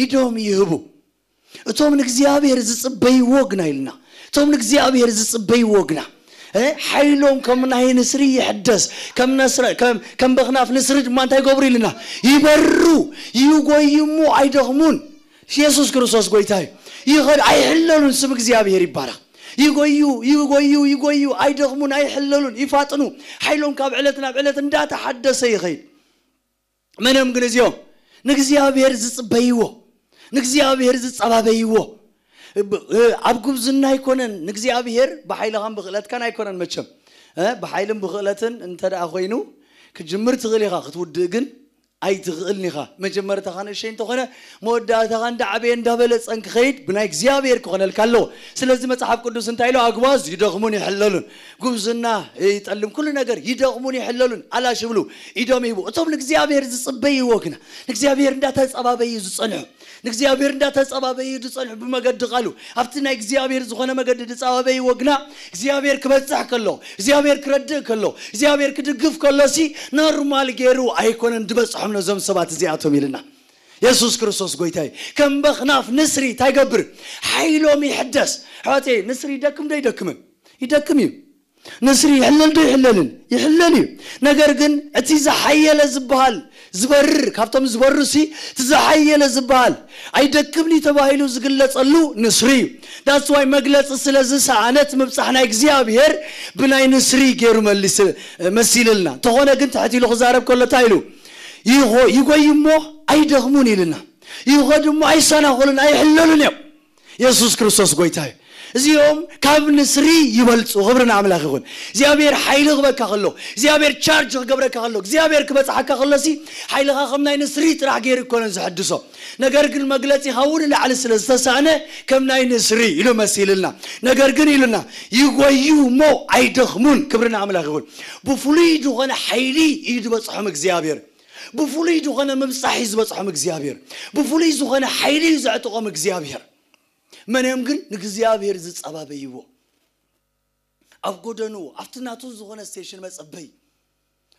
ኢዶም ይህቡ። እቶም ንእግዚኣብሔር ዝጽበይዎ ግና ኢልና፣ እቶም ንእግዚኣብሔር ዝጽበይዎ ግና፣ እ፣ ሓይሎም ከም ናይ ንስሪ ይሕደስ፣ ከም ነስረ-፣ ከም፣ ከም በኽናፍ ንስሪ ድማ እንታይ ይገብሩ ኢልና? ይበሩ፣ ይጎዩ እሞ ኣይደኽሙን። የሱስ ክርስቶስ ጎይታ እዩ። ይኸድ፣ ኣይሕለሉን። ስም እግዚኣብሔር ይባረኽ። ይጎዩ፣ ይጎዩ፣ ይጎዩ፣ ኣይደኽሙን፣ ኣይሕለሉን፣ ይፋጥኑ። ሓይሎም ካብ ዕለት ናብ ዕለት እንዳተሓደሰ ይኸይድ። መን እዮም ግን እዚኦም? ንእግዚኣብሔር ዝጽበይዎ፣ ንእግዚኣብሔር ዝጸባበይዎ። ብ-፣ እ፣ ኣብ ጉብዝና ኣይኮነን ንእግዚኣብሔር፣ ብሓይልኻን ብኽእለትካን ኣይኮነን መቸም። እ፣ ብሓይልን ብኽእለትን እንተ ደኣ ኮይኑ፣ ክትጅምር ትኽእል ኢኻ፣ ክትውድእ ግን ኣይትኽእልን ኢኻ። መጀመርታኻ ንእሸይ እንተኾነ፣ መወዳእታኻ እንዳዓበየ እንዳበለጸን ክኸይድ ብናይ እግዚኣብሔር ክኾነልካ ኣለዎ። ስለዚ መጽሓፍ ቅዱስ እንታይ ኢሉ? ኣጉባዝ ይደኽሙን ይሕለሉን። ጉብዝና ይጠልም፣ ኩሉ ነገር ይደኽሙን ይሕለሉን፣ ኣላሽ ይብሉ፣ ኢዶም ይህቡ። እቶም ንእግዚኣብሔር ዝጽበይዎ ግና፣ ንእግዚኣብሔር እንዳተጸባበዩ ዝጸንሑ፣ ንእግዚኣብሔር እንዳተጸባበዩ ዝጸንሑ ብመገዲ ቃሉ፣ ኣብቲ ናይ እግዚኣብሔር ዝኾነ መገዲ ዝጸባበይዎ ግና፣ እግዚኣብሔር ክበጽሕ ከሎ፣ እግዚኣብሔር ክረድእ ከሎ፣ እግዚኣብሔር ክድግፍ ከሎሲ፣ ኖርማል ገይሩ ኣይኮነን ዝበጽሖም ነዞም ሰባት እዚኣቶም ኢልና። የሱስ ክርስቶስ ጎይታ እዩ። ከም በኽናፍ ንስሪ እንታይ ይገብር? ሓይሎም ይሕደስ። ኣሕዋተይ፣ ንስሪ ይደክም ዶ ይደክምን? ይደክም እዩ። ንስሪ ይሕለል ዶ ይሕለልን? ይሕለል እዩ። ነገር ግን እቲ ዝሓየለ ዝበሃል ዝበርር፣ ካብቶም ዝበርር ሲ፣ እቲ ዝሓየለ ዝበሃል ኣይደክምን እዩ ተባሂሉ ዝግለጸሉ ንስሪ እዩ። That's why መግለጺ ስለ ዝሰኣነ እቲ ምብጻሕ ናይ እግዚኣብሔር ብናይ ንስሪ ገይሩ መሊስ-፣ መሲልልና። እንተኾነ ግን ትሕት ኢሉ ክዛረብ ከሎ እንታይ ኢሉ? ይኾ-፣ ይጎዩ እሞ ኣይደኽሙን ኢልና። ይኸዱ እሞ ኣይሰናኸሉን፣ ኣይሕለሉን እዮም። የሱስ ክርስቶስ ጎይታ እዩ። እዚኦም ካብ ንስሪ ይበልጹ። ክብሪ ንኣምላኽ ይኹን። እግዚኣብሔር ሓይሊ ክበካ ከሎ፣ እግዚኣብሔር ቻርጅ ክገብረካ ከሎ፣ እግዚኣብሔር ክበጽሓካ ከሎሲ፣ ሓይልኻ ከም ናይ ንስሪ ጥራሕ ገይሩ ይኮነን ዝሕድሶ። ነገር ግን መግለጺኻ እውን ንላዕሊ ስለ ዝተሳእነ፣ ከም ናይ ንስሪ ኢሉ መሲልልና። ነገር ግን ኢሉና፣ ይጎዩ እሞ ኣይደኽሙን። ክብሪ ንኣምላኽ ይኹን። ብፍሉይ ዝኾነ ሓይሊ እዩ ዝበጽሖም እግዚኣብሔር። ብፍሉይ ዝኾነ ምብጻሕ እዩ ዝበጽሖም እግዚኣብሔር። ብፍሉይ ዝኾነ ሓይሊ እዩ ዘዕጥቖም እግዚኣብሔር። መን እዮም ግን ንእግዚኣብሔር ዝጸባበይዎ? ኣብ ጎደኑ፣ ኣብቲ ናቱ ዝኾነ ስቴሽን መጸበይ፣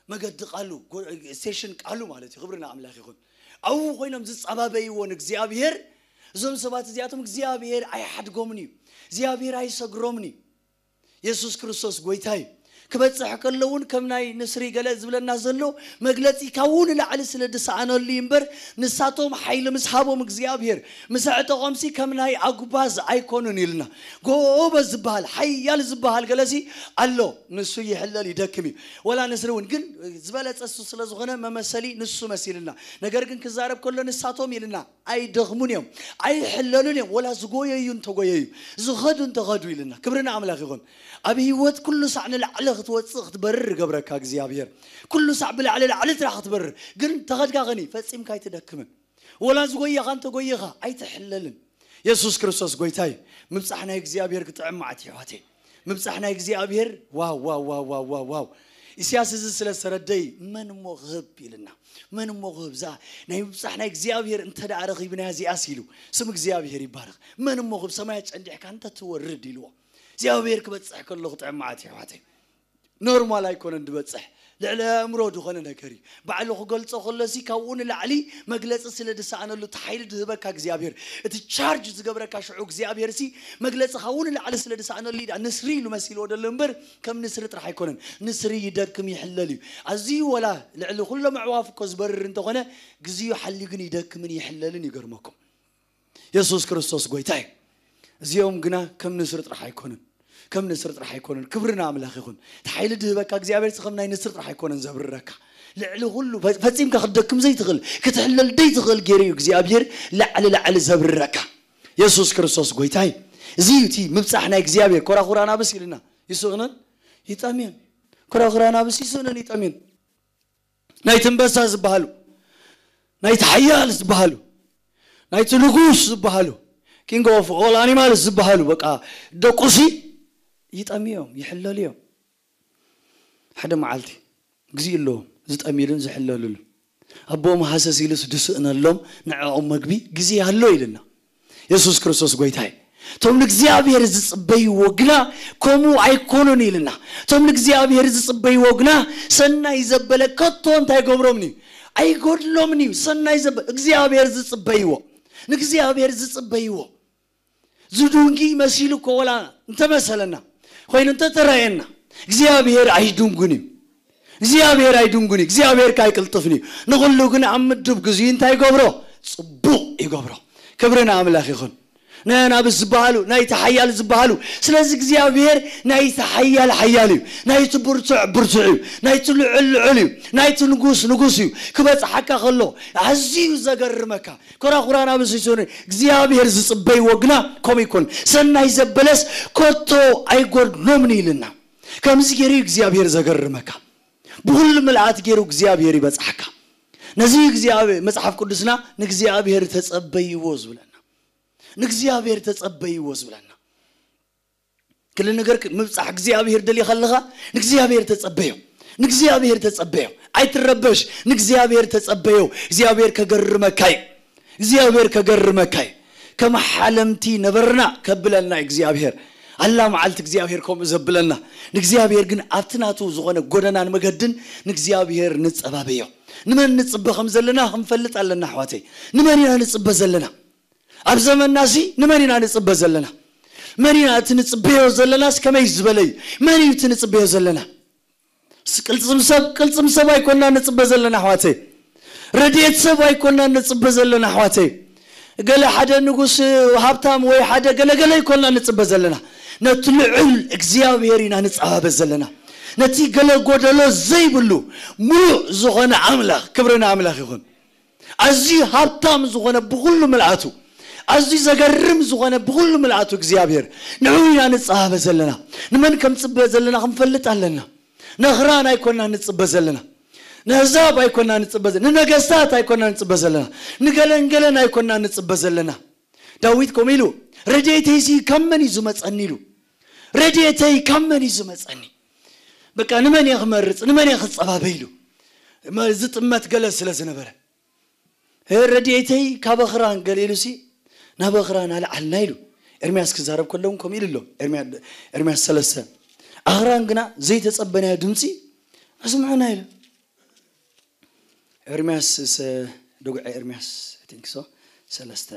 መገዲ ቃሉ፣ ጎ-፣ ስቴሽን ቃሉ ማለት እዩ። ክብሪ ንኣምላኽ ይኹን። ኣብኡ ኮይኖም ዝጸባበይዎ ንእግዚኣብሔር፣ እዞም ሰባት እዚኣቶም እግዚኣብሔር ኣይሓድጎምን እዩ። እግዚኣብሔር ኣይሰግሮምን እዩ። የሱስ ክርስቶስ ጎይታ እዩ። ክበጽሕ ከሎ እውን ከም ናይ ንስሪ ገለ ዝብለና ዘሎ መግለጺ ካብኡ ንላዕሊ ስለ ዝሰኣነሉ እዩ እምበር፣ ንሳቶም ሓይሊ ምስ ሃቦም እግዚኣብሔር፣ ምስ ኣዕጠቖምሲ ከም ናይ ኣጉባዝ ኣይኮኑን ኢልና። ጎበዝ ዝበሃል፣ ሓያል ዝበሃል ገለሲ ኣሎ። ንሱ ይሕለል፣ ይደክም እዩ። ወላ ንስሪ እውን ግን ዝበለጸ እሱ ስለ ዝኾነ መመሰሊ ንሱ መሲልና። ነገር ግን ክዛረብ ከሎ ንሳቶም ኢልና ኣይደኽሙን እዮም፣ ኣይሕለሉን እዮም። ወላ ዝጎየዩ እንተጎየዩ፣ ዝኸዱ እንተኸዱ ኢልና። ክብሪ ንኣምላኽ ይኹን። ኣብ ህይወት ኩሉ ሳዕ ንላዕሊ ክትወጽእ ክትበርር ይገብረካ እግዚኣብሔር። ኩሉ ሳዕ ብላዕሊ ላዕሊ ጥራሕ ክትበርር። ግን ተኸድካ ኸኒ ፈጺምካ ኣይትደክምን። ወላ ዝጎየኻ እንተጎየኻ ኣይትሕለልን። የሱስ ክርስቶስ ጎይታ እዩ። ምብጻሕ ናይ እግዚኣብሔር ክጥዕም መዓት እዩ፣ ኣሕዋተይ። ምብጻሕ ናይ እግዚኣብሔር፣ ዋው፣ ዋው፣ ዋው። ኢሳያስ እዚ ስለ ዝተረደይ፣ መን እሞ ክህብ ኢልና። መን እሞ ክህብ? እዛ ናይ ምብጻሕ ናይ እግዚኣብሔር እንተ ደኣ ረኺብናያ እዚኣስ ኢሉ፣ ስም እግዚኣብሔር ይባረኽ። መን እሞ ክህብ? ሰማያት ጨንዲሕካ እንተ ትወርድ ኢልዎ። እግዚኣብሔር ክበጽሕ ከሎ ክጥዕም መዓት እዩ፣ ኣሕዋተይ። ኖርማል ኣይኮነን ዝበጽሕ። ልዕሊ ኣእምሮ ዝኾነ ነገር እዩ። ባዕሉ ክገልጾ ከሎሲ ካብኡ ንላዕሊ መግለጺ ስለ ዝሰኣነሉ፣ እቲ ሓይሊ ዝህበካ እግዚኣብሔር፣ እቲ ቻርጅ ዝገብረካ ሽዑ እግዚኣብሔር ሲ መግለጺ ካብኡ ንላዕሊ ስለ ዝሰኣነሉ እዩ። ንስሪ ኢሉ መሲልዎ ዘሎ እምበር ከም ንስሪ ጥራሕ ኣይኮነን። ንስሪ ይደክም ይሕለል እዩ። ኣዝዩ ወላ ልዕሊ ኩሎም ኣዕዋፍ እኮ ዝበርር እንተኾነ፣ ግዜኡ ሓልዩ ግን ይደክምን ይሕለልን ይገርመኩም። የሱስ ክርስቶስ ጎይታ እዩ። እዚኦም ግና ከም ንስሪ ጥራሕ ኣይኮኑን። ከም ንስሪ ጥራሕ ኣይኮኑን። ክብሪ ንኣምላኽ ይኹን። እቲ ሓይሊ ዝህበካ እግዚኣብሔር ከም ናይ ንስሪ ጥራሕ ኣይኮነን ዘብርረካ። ልዕሊ ኩሉ ፈ-፣ ፈጺምካ ክትደክም ዘይትኽእል፣ ክትሕለል ዘይትኽእል ገይሩ እዩ እግዚኣብሔር ላዕሊ ላዕሊ ዘብርረካ። የሱስ ክርስቶስ ጎይታ እዩ። እዚ እዩ እቲ ምብጻሕ ናይ እግዚኣብሔር። ኮራኹር ኣናብስ ኢልና ይስእኑን ይጠምዩን። ኮራኹር ኣናብስ ይስእኑን ይጠምዩን። ናይቲ ኣንበሳ ዝበሃሉ፣ ናይቲ ሓያል ዝበሃሉ፣ ናይቲ ንጉስ ዝበሃሉ፣ king of all animals ዝበሃሉ፣ በቃ፣ ደቁሲ ይጠምዮም፣ ይሕለሉ እዮም። ሓደ መዓልቲ ግዜ ኣለዎም ዝጠምዩሉን ዝሕለሉሉ። ኣቦኦም ሃሰስ ኢሉስ ድስእነሎም፣ ንዕኦም መግቢ ግዜ ኣሎ ኢልና። የሱስ ክርስቶስ ጎይታይ። እቶም ንእግዚኣብሔር ዝጽበይዎ ግና ከምኡ ኣይኮኑን ኢልና። እቶም ንእግዚኣብሔር ዝጽበይዎ ግና ሰናይ ዘበለ ከቶ እንታይ ገብሮምን እዩ? ኣይጎድሎምን እዩ። ሰናይ ዘበለ እግዚኣብሔር ዝጽበይዎ፣ ንእግዚኣብሔር ዝጽበይዎ ዝዱንጊ መሲሉ እኮ ወላ እንተመሰለና ኮይኑ እንተተራየና፣ እግዚኣብሔር ኣይዱንጉን እዩ። እግዚኣብሔር ኣይዱንጉን እዩ። እግዚኣብሔር ካይቅልጥፍን እዩ። ንኹሉ ግን ኣብ ምድብ ግዜኡ እንታይ ይገብሮ? ጽቡቕ ይገብሮ። ክብሪ ንኣምላኽ ይኹን። ናይ ኣናብስ ዝበሃሉ፣ ናይቲ ሓያል ዝበሃሉ። ስለዚ እግዚኣብሔር ናይቲ ሓያል ሓያል እዩ። ናይቲ ብርቱዕ ብርቱዕ እዩ። ናይቲ ልዑል ልዑል እዩ። ናይቲ ንጉስ ንጉስ እዩ። ክበጽሓካ ከሎ ኣዝዩ ዘገርመካ። ኮራኹራ ናብ ሲሶን እግዚኣብሔር ዝጽበይዎ ግና ከምኡ ይኮን። ሰናይ ዘበለስ ከቶ ኣይጎድሎምን ኢልና። ከምዚ ገይሩ እዩ እግዚኣብሔር ዘገርመካ። ብኹሉ ምልኣት ገይሩ እግዚኣብሔር ይበጽሓካ። ነዚ እግዚኣብሔር፣ መጽሓፍ ቅዱስና ንእግዚኣብሔር ተጸበይዎ ዝብለና። ንእግዚኣብሔር ተጸበይዎ ዝብለና። ክሊ ነገር ክ-፣ ምብጻሕ እግዚኣብሔር ደልየ ከለኻ ንእግዚኣብሔር ተጸበዮ። ንእግዚኣብሔር ተጸበዮ። ኣይትረበሽ። ንእግዚኣብሔር ተጸበዮ። እግዚኣብሔር ከገርመካ እዩ። እግዚኣብሔር ከገርመካ እዩ። ከም ሓለምቲ ነበርና ከብለና እዩ እግዚኣብሔር። ኣላ መዓልቲ እግዚኣብሔር ከምኡ ዘብለና። ንእግዚኣብሔር ግን ኣብቲ ናቱ ዝኾነ ጎደናን መገድን ንእግዚኣብሔር ንጸባበዮ። ንመን ንጽበ ከም ዘለና ክንፈልጥ ኣለና ኣሕዋተይ። ንመን ኢና ንጽበ ዘለና? ኣብ ዘመንና ሲ ንመን ኢና ንጽበ ዘለና? መን ኢና እቲ ንጽበዮ ዘለናስ ከመይ ዝበለ እዩ? መን እዩ እቲ ንጽበዮ ዘለና? ስ-፣ ቅልጽም ሰብ፣ ቅልጽም ሰብ ኣይኮና ንጽበ ዘለና ኣሕዋተይ። ረድኤት ሰብ ኣይኮና ንጽበ ዘለና ኣሕዋተይ። ገለ ሓደ ንጉስ ሃብታም ወይ ሓደ ገለ ገለ ኣይኮና ንጽበ ዘለና። ነቲ ልዑል እግዚኣብሔር ኢና ንጸባበ ዘለና። ነቲ ገለ ጎደሎ ዘይብሉ ምሉእ ዝኾነ ኣምላኽ፣ ክብሪ ንኣምላኽ ይኹን። ኣዝዩ ሃብታም ዝኾነ ብኹሉ ምልኣቱ፣ ኣዝዩ ዘገርም ዝኾነ ብኹሉ ምልኣቱ እግዚኣብሔር ንዕኡ ኢና ንጸባበ ዘለና። ንመን ከም ጽበ ዘለና ክንፈልጥ ኣለና። ነኽራን ኣይኮና ንጽበ ዘለና። ነህዛብ ኣይኮና ንጽበ ዘ-፣ ንነገስታት ኣይኮና ንጽበ ዘለና። ንገለን ገለን ኣይኮና ንጽበ ዘለና። ዳዊት ከምኡ ኢሉ፣ "ረድኤተይሲ ካብ መን እዩ ዝመጸኒ?" ኢሉ። "ረድኤተይ ካብ መን እዩ ዝመጸኒ? በቃ ንመን እየ ክመርጽ? ንመን እየ ክጸባበ?" ኢሉ። መ-፣ ዝጥመት ገለ ስለ ዝነበረ። "እ፣ ረድኤተይ ካብ ኣኽራን" ገለ ኢሉሲ፣ "ናብ ኣኽራን ኣልዓልና" ኢሉ። ኤርምያስ ክዛረብ ከሎ እውን ከምኡ ኢሉ ኣሎ። ኤርምያ-፣ ኤርምያስ ሰለስተ፣ "ኣኽራን ግና ዘይተጸበናዮ ድምጺ ኣስምዑና" ኢሉ። ኤርምያስ ሰ-፣ ደጉዐ ኤርምያስ፣ I think so፣ ሰለስተ።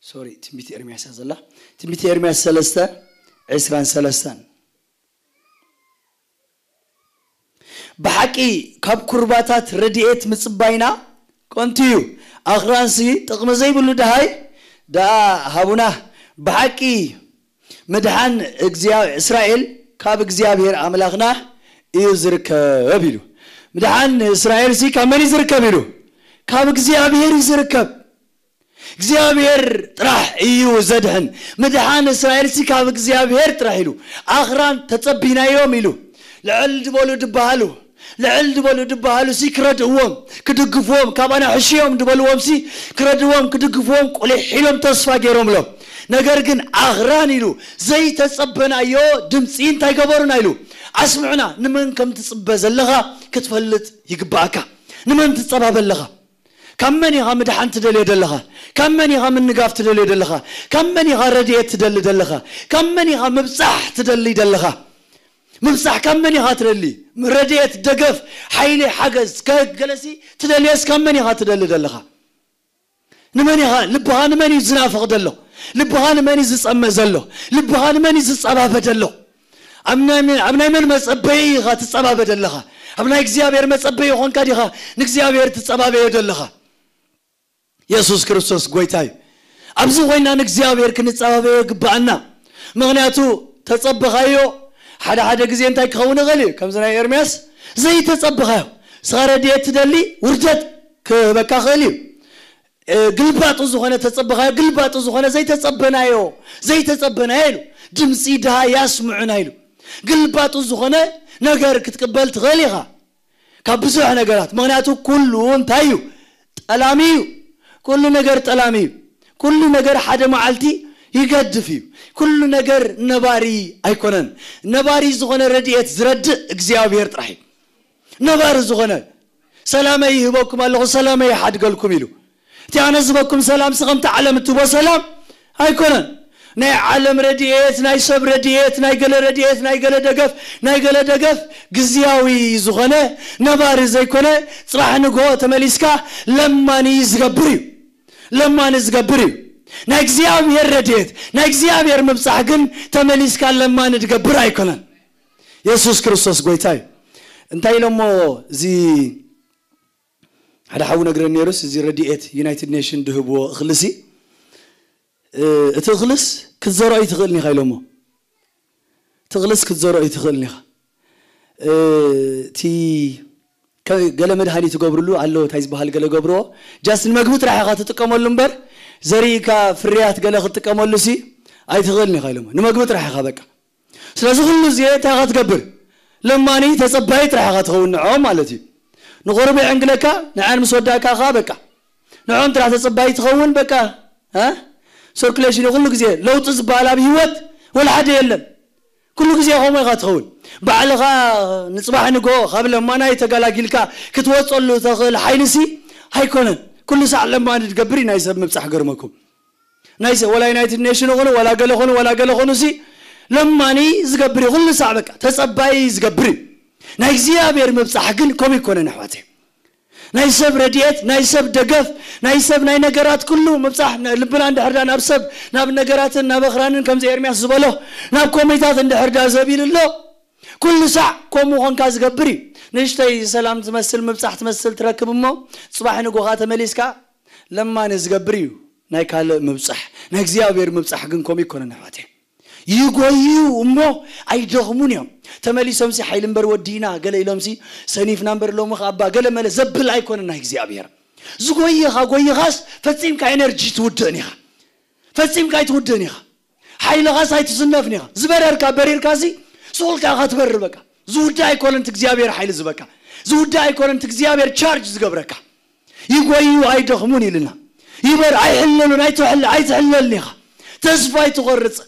ሶሪ፣ ትንቢት ኤርምያስ እያ ዘላ። ትንቢት ኤርምያስ ሰለስተ፣ ዕስራን ሰለስተን። ብሓቂ ካብ ኩርባታት ረድኤት ምጽባይና ከንቱ እዩ። ኣኽራንሲ ጥቕሚ ዘይብሉ ደሃይ ደኣ ሃቡና። ብሓቂ ምድሓን እግዚኣብ-፣ እስራኤል ካብ እግዚኣብሔር ኣምላኽና እዩ ዝርከብ ኢሉ። ምድሓን እስራኤልሲ ካብ መን እዩ ዝርከብ ኢሉ? ካብ እግዚኣብሔር እዩ ዝርከብ። እግዚኣብሔር ጥራሕ እዩ ዘድሕን። ምድሓን እስራኤልሲ ካብ እግዚኣብሔር ጥራሕ ኢሉ። ኣኽራን ተጸቢናዮም ኢሉ። ልዕል ድበሉ ድበሃሉ፣ ልዕል ድበሉ ድበሃሉሲ ክረድእዎም፣ ክድግፍዎም፣ ካባና ሕሽዮም ድበልዎምሲ ክረድእዎም፣ ክድግፍዎም ቁሊሕ ኢሎም ተስፋ ገይሮምሎም። ነገር ግን ኣኽራን ኢሉ ዘይተጸበናዮ ድምጺ እንታይ ገበሩና ኢሉ? ኣስምዑና፣ ንመን ከም ትጽበ ዘለኻ ክትፈልጥ ይግብኣካ። ንመን ትጸባበ ኣለኻ? ካብ መን ኢኻ ምድሓን ትደልዮ ዘለኻ? ካብ መን ኢኻ ምንጋፍ ትደልዮ ዘለኻ? ካብ መን ኢኻ ረድኤት ትደሊ ዘለኻ? ካብ መን ኢኻ ምብጻሕ ትደሊ ዘለኻ? ምብጻሕ ካብ መን ኢኻ ትደሊ? ረድኤት፣ ደገፍ፣ ሓይሊ፣ ሓገዝ፣ ከ-፣ ገለሲ ትደልዮስ ካብ መን ኢኻ ትደሊ ዘለኻ? ንመን ኢኻ? ልብኻ ንመን እዩ ዝናፍቕ ዘሎ? ልብኻ ንመን እዩ ዝጸምእ ዘሎ? ልብኻ ንመን እዩ ዝጸባበ ዘሎ? ኣብ ናይ መን፣ ኣብ ናይ መን መጸበዪ ኢኻ ትጸባበ ዘለኻ? ኣብ ናይ እግዚኣብሔር መጸበዪ ኾንካ ዲኻ ንእግዚኣብሔር ትጸባበዮ ዘለኻ? የሱስ ክርስቶስ ጎይታ እዩ። ኣብዚ ኮይና ንእግዚኣብሔር ክንጸባበዮ ይግብኣና። ምኽንያቱ ተጸበኻዮ፣ ሓደ ሓደ ግዜ እንታይ ክኸውን ይኽእል እዩ? ከምዚ ናይ ኤርምያስ ዘይተጸበኻዮ። ንስኻ ረድኤት ትደሊ፣ ውርደት ክህበካ ይኽእል እዩ። ግልባጡ ዝኾነ ተጸበኻዮ፣ ግልባጡ ዝኾነ ዘይተጸበናዮ ዘይተጸበናዮ ኢሉ። ድምፂ ድሃ ያስምዑና ኢሉ። ግልባጡ ዝኾነ ነገር ክትቅበል ትኽእል ኢኻ ካብ ብዙሕ ነገራት። ምኽንያቱ ኩሉ እንታይ እዩ? ጠላሚ እዩ። ኩሉ ነገር ጠላሚ እዩ። ኩሉ ነገር ሓደ መዓልቲ ይገድፍ እዩ። ኩሉ ነገር ነባሪ ኣይኮነን። ነባሪ ዝኾነ ረድኤት ዝረድእ እግዚኣብሔር ጥራሕ እዩ። ነባሪ ዝኾነ ሰላመይ ይህበኩም ኣለኹ፣ ሰላመይ ይሓድገልኩም ኢሉ። እቲ ኣነ ዝህበኩም ሰላም ከምቲ ዓለም እትህቦ ሰላም ኣይኮነን። ናይ ዓለም ረድኤት፣ ናይ ሰብ ረድኤት፣ ናይ ገለ ረድኤት፣ ናይ ገለ ደገፍ፣ ናይ ገለ ደገፍ ግዝያዊ ዝኾነ ነባሪ ዘይኮነ፣ ጽባሕ ንግሆ ተመሊስካ ለማኒ ዝገብር እዩ። ለማኒ ዝገብር እዩ። ናይ እግዚኣብሔር ረድኤት፣ ናይ እግዚኣብሔር ምብጻሕ ግን ተመሊስካ ለማኒ ዝገብር ኣይኮነን። የሱስ ክርስቶስ ጎይታ እዩ። እንታይ ኢሎሞ? እዚ ሓደ ሓው ነግረኒ ነይሩስ፣ እዚ ረድኤት ዩናይትድ ኔሽን ድህብዎ እኽልሲ፣ እ፣ እቲ እኽልስ ክትዘርኦ ይትኽእልን ኢኻ ኢሎሞ። እቲ እኽልስ ክትዘርኦ ይትኽእልን ኢኻ። እ፣ እቲ ከ-፣ ገለ መድሃኒት ትገብርሉ ኣሎ፣ እንታይ ዝበሃል ገለ ገብርዎ፣ ጃስት ንመግቢ ጥራሕ ኢኻ ትጥቀመሉ እምበር፣ ዘሪእካ ፍርያት ገለ ክትጥቀመሉ ሲ ኣይትኽእልን ኢኻ ኢሎሞ። ንመግቢ ጥራሕ ኢኻ በቃ። ስለዚ ኩሉ ግዜ እንታይ ኢኻ ትገብር? ለማኒ ተጸባይ ጥራሕ ኢኻ ትኸውን ንዕኦም ማለት እዩ። ንቑሩብ የዕንግለካ፣ ንዕን ምስ ወዳእካ ኸኣ በቃ። ንዕኦም ጥራሕ ተጸባይ ትኸውን በቃ። እ? ሰርኩሌሽን እዩ ኩሉ ግዜ። ለውጢ ዝበሃል ኣብ ህይወት ወላ ሓደ የለን። ኩሉ ግዜ ከምኡ ኢኻ ትኸውን። ባዕልኻ ንጽባሕ ንግሆ ካብ ለማናይ ተገላጊልካ ክትወጸሉ ተኽእል ሓይሊ ሲ ኣይኮነን። ኩሉ ሳዕ ለማኒ ትገብር እዩ ናይ ሰብ ምብጻሕ ገርመኩም። ናይ ሰብ ወላ ዩናይትድ ኔሽን ኾኑ፣ ወላ ገለ ኾኑ፣ ወላ ገለ ኾኑ ሲ ለማኒ ዝገብር እዩ። ኩሉ ሳዕ በቃ ተጸባይ ዝገብር እዩ። ናይ እግዚኣብሔር ምብጻሕ ግን ከምኡ ኣይኮነን ኣሕዋተይ። ናይ ሰብ ረድኤት፣ ናይ ሰብ ደገፍ፣ ናይ ሰብ ናይ ነገራት ኩሉ ምብጻሕ፣ ን-፣ ልብና እንድሕር ዳ ናብ ሰብ፣ ናብ ነገራትን ናብ ኣኽራንን ከምዚ ኤርምያስ ዝበሎ፣ ናብ ኮሜታት እንድሕር ዳ ዘቢሉ ኣሎ፣ ኩሉ ሳዕ ከምኡ ኾንካ ዝገብር እዩ። ንእሽተይ ሰላም ትመስል፣ ምብጻሕ ትመስል ትረክብ እሞ፣ ጽባሕ ንጎኻ ተመሊስካ ለማኒ ዝገብር እዩ ናይ ካልእ ምብጻሕ። ናይ እግዚኣብሔር ምብጻሕ ግን ከምኡ ኣይኮነን ኣሕዋተይ። ይጎዩ እሞ ኣይደኽሙን እዮም። ተመሊሶምሲ ሓይሊ እምበር ወዲእና ገለ ኢሎምሲ ሰኒፍና እምበር ሎሚ ኸኣ እባ ገለ መለ ዘብል ኣይኮነን ናይ እግዚኣብሔር። ዝጎየኻ ጎይኻስ ፈጺምካ ኤነርጂ ትውድእን ኢኻ። ፈጺምካ ኣይትውድእን ኢኻ። ሓይልኻስ ኣይትስነፍን ኢኻ። ዝበረርካ በሪርካሲ ስቑልካ ኢኻ ትበርር በቃ። ዝውዳእ ኣይኮነን እቲ እግዚኣብሔር ሓይሊ ዝበካ። ዝውዳእ ኣይኮነን እቲ እግዚኣብሔር ቻርጅ ዝገብረካ። ይጎዩ ኣይደኽሙን ኢልና። ይበር ኣይሕለሉን ኣይትሕለ-፣ ኣይትሕለልን ኢኻ። ተስፋ ኣይትቖርጽ።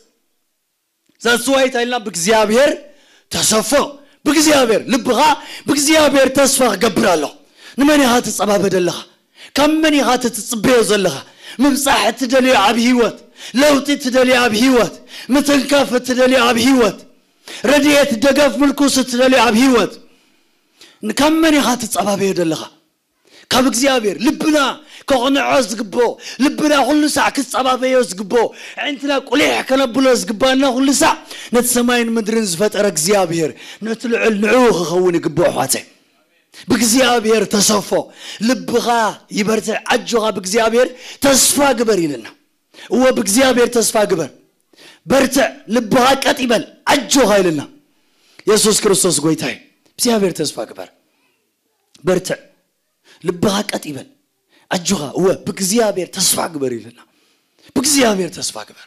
ዛስዋይ እንታይ ኢልና? ብእግዚኣብሔር ተሰፎ። ብእግዚኣብሔር ልብኻ ብእግዚኣብሔር ተስፋ ክገብር ኣሎ። ንመን ኢኻ ትጸባበ ዘለኻ? ካብ መን ኢኻ ትጽበዮ ዘለኻ? ምብጻሕ እትደልዮ ኣብ ህይወት፣ ለውጢ እትደልዮ ኣብ ህይወት፣ ምትንካፍ እትደልዮ ኣብ ህይወት፣ ረድኤት ደገፍ ምልኩስ እትደልዮ ኣብ ህይወት፣ ካብ መን ኢኻ ትጸባበዮ ዘለኻ? ካብ እግዚኣብሔር። ልብና ከቕንዖ ዝግብኦ፣ ልብና ኩሉ ሳዕ ክጸባበዮ ዝግብኦ፣ ኣዒንትና ቁሊሕ ከነብሎ ዝግባና ኩሉ ሳዕ ነቲ ሰማይን ምድርን ዝፈጠረ እግዚኣብሔር፣ ነቲ ልዑል ንዕኡ ክኸውን ይግብኦ ኣሕዋተይ። ብእግዚኣብሔር ተሰፎ፣ ልብኻ ይበርትዕ፣ ኣጆኻ ብእግዚኣብሔር ተስፋ ግበር ኢልና። እወ ብእግዚኣብሔር ተስፋ ግበር፣ በርትዕ፣ ልብኻ ቀጥ ይበል፣ ኣጆኻ ኢልና። የሱስ ክርስቶስ ጎይታ እዩ። ብእግዚኣብሔር ተስፋ ግበር፣ በርትዕ፣ ልብኻ ቀጥ ይበል፣ ኣጆኻ፣ እወ ብእግዚኣብሔር ተስፋ ግበር ኢልና። ብእግዚኣብሔር ተስፋ ግበር።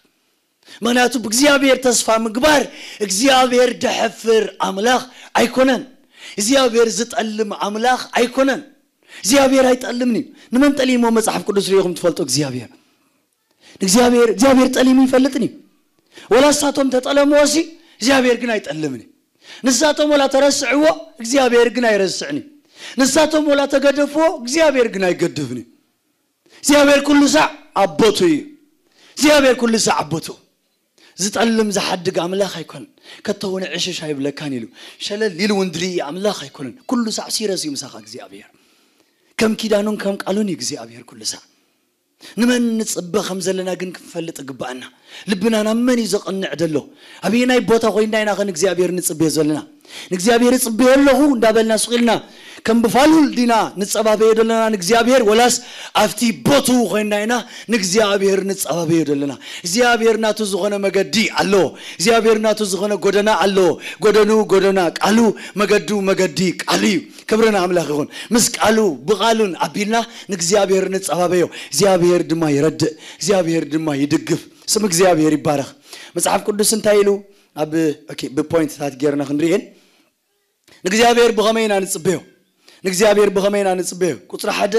ምኽንያቱ ብእግዚኣብሔር ተስፋ ምግባር እግዚኣብሔር ደሕፍር ኣምላኽ ኣይኮነን። እግዚኣብሔር ዝጠልም ኣምላኽ ኣይኮነን። እግዚኣብሔር ኣይጠልምን እዩ። ንመን ጠሊሞ መጽሓፍ ቅዱስ ርኢኹም ትፈልጡ እግዚኣብሔር? ንእግዚኣብሔር፣ እግዚኣብሔር ጠሊሙ ይፈልጥን እዩ። ወላ ንሳቶም ተጠለምዎ ሲ እግዚኣብሔር ግን ኣይጠልምን እዩ። ንሳቶም ወላ ተረስዕዎ እግዚኣብሔር ግን ኣይረስዕን እዩ። ንሳቶም ወላ ተገደፍዎ እግዚኣብሔር ግን ኣይገድፍን እዩ። እግዚኣብሔር ኩሉ ሳዕ ኣቦቱ እዩ። እግዚኣብሔር ኩሉ ሳዕ ኣቦቱ። ዝጠልም ዝሓድግ ኣምላኽ ኣይኮነን። ከቶ እውን ዕሽሽ ኣይብለካን ኢሉ ሸለል ኢሉ እውን ድርኢ ኣምላኽ ኣይኮነን። ኩሉ ሳዕ ሲረስ እዩ ምሳኻ እግዚኣብሔር። ከም ኪዳኑን ከም ቃሉን እዩ እግዚኣብሔር ኩሉ ሳዕ። ንመን ንጽበ ከም ዘለና ግን ክንፈልጥ ይግብኣና። ልብና ናብ መን እዩ ዘቕንዕ ዘሎ? ኣበየናይ ቦታ ኮይንና ኢና ኸ ንእግዚኣብሔር ንጽበዮ ዘለና? ንእግዚኣብሔር እጽበዮ ኣለኹ እንዳበልና ስቕ ኢልና ከም ብፋሉል ዲና ንጸባበዮ ዘለና ንእግዚኣብሔር፣ ወላስ ኣብቲ ቦትኡ ኮይንና ኢና ንእግዚኣብሔር ንጸባበዮ ዘለና? እግዚኣብሔር ናቱ ዝኾነ መገዲ ኣለዎ። እግዚኣብሔር ናቱ ዝኾነ ጎደና ኣለዎ። ጎደኑ ጎደና ቃሉ፣ መገዱ መገዲ ቃሉ እዩ። ክብሪ ንኣምላኽ ይኹን። ምስ ቃሉ፣ ብቓሉን ኣቢልና ንእግዚኣብሔር ንጸባበዮ። እግዚኣብሔር ድማ ይረድእ፣ እግዚኣብሔር ድማ ይድግፍ። ስም እግዚኣብሔር ይባረኽ። መጽሓፍ ቅዱስ እንታይ ኢሉ? ኣብ፣ ኦኬ፣ ብፖይንትታት ጌርና ክንርእየን። ንእግዚኣብሔር ብኸመይ ኢና ንጽበዮ? ንእግዚኣብሔር ብኸመይ ኢና ንጽበዮ? ቁጽሪ ሓደ፣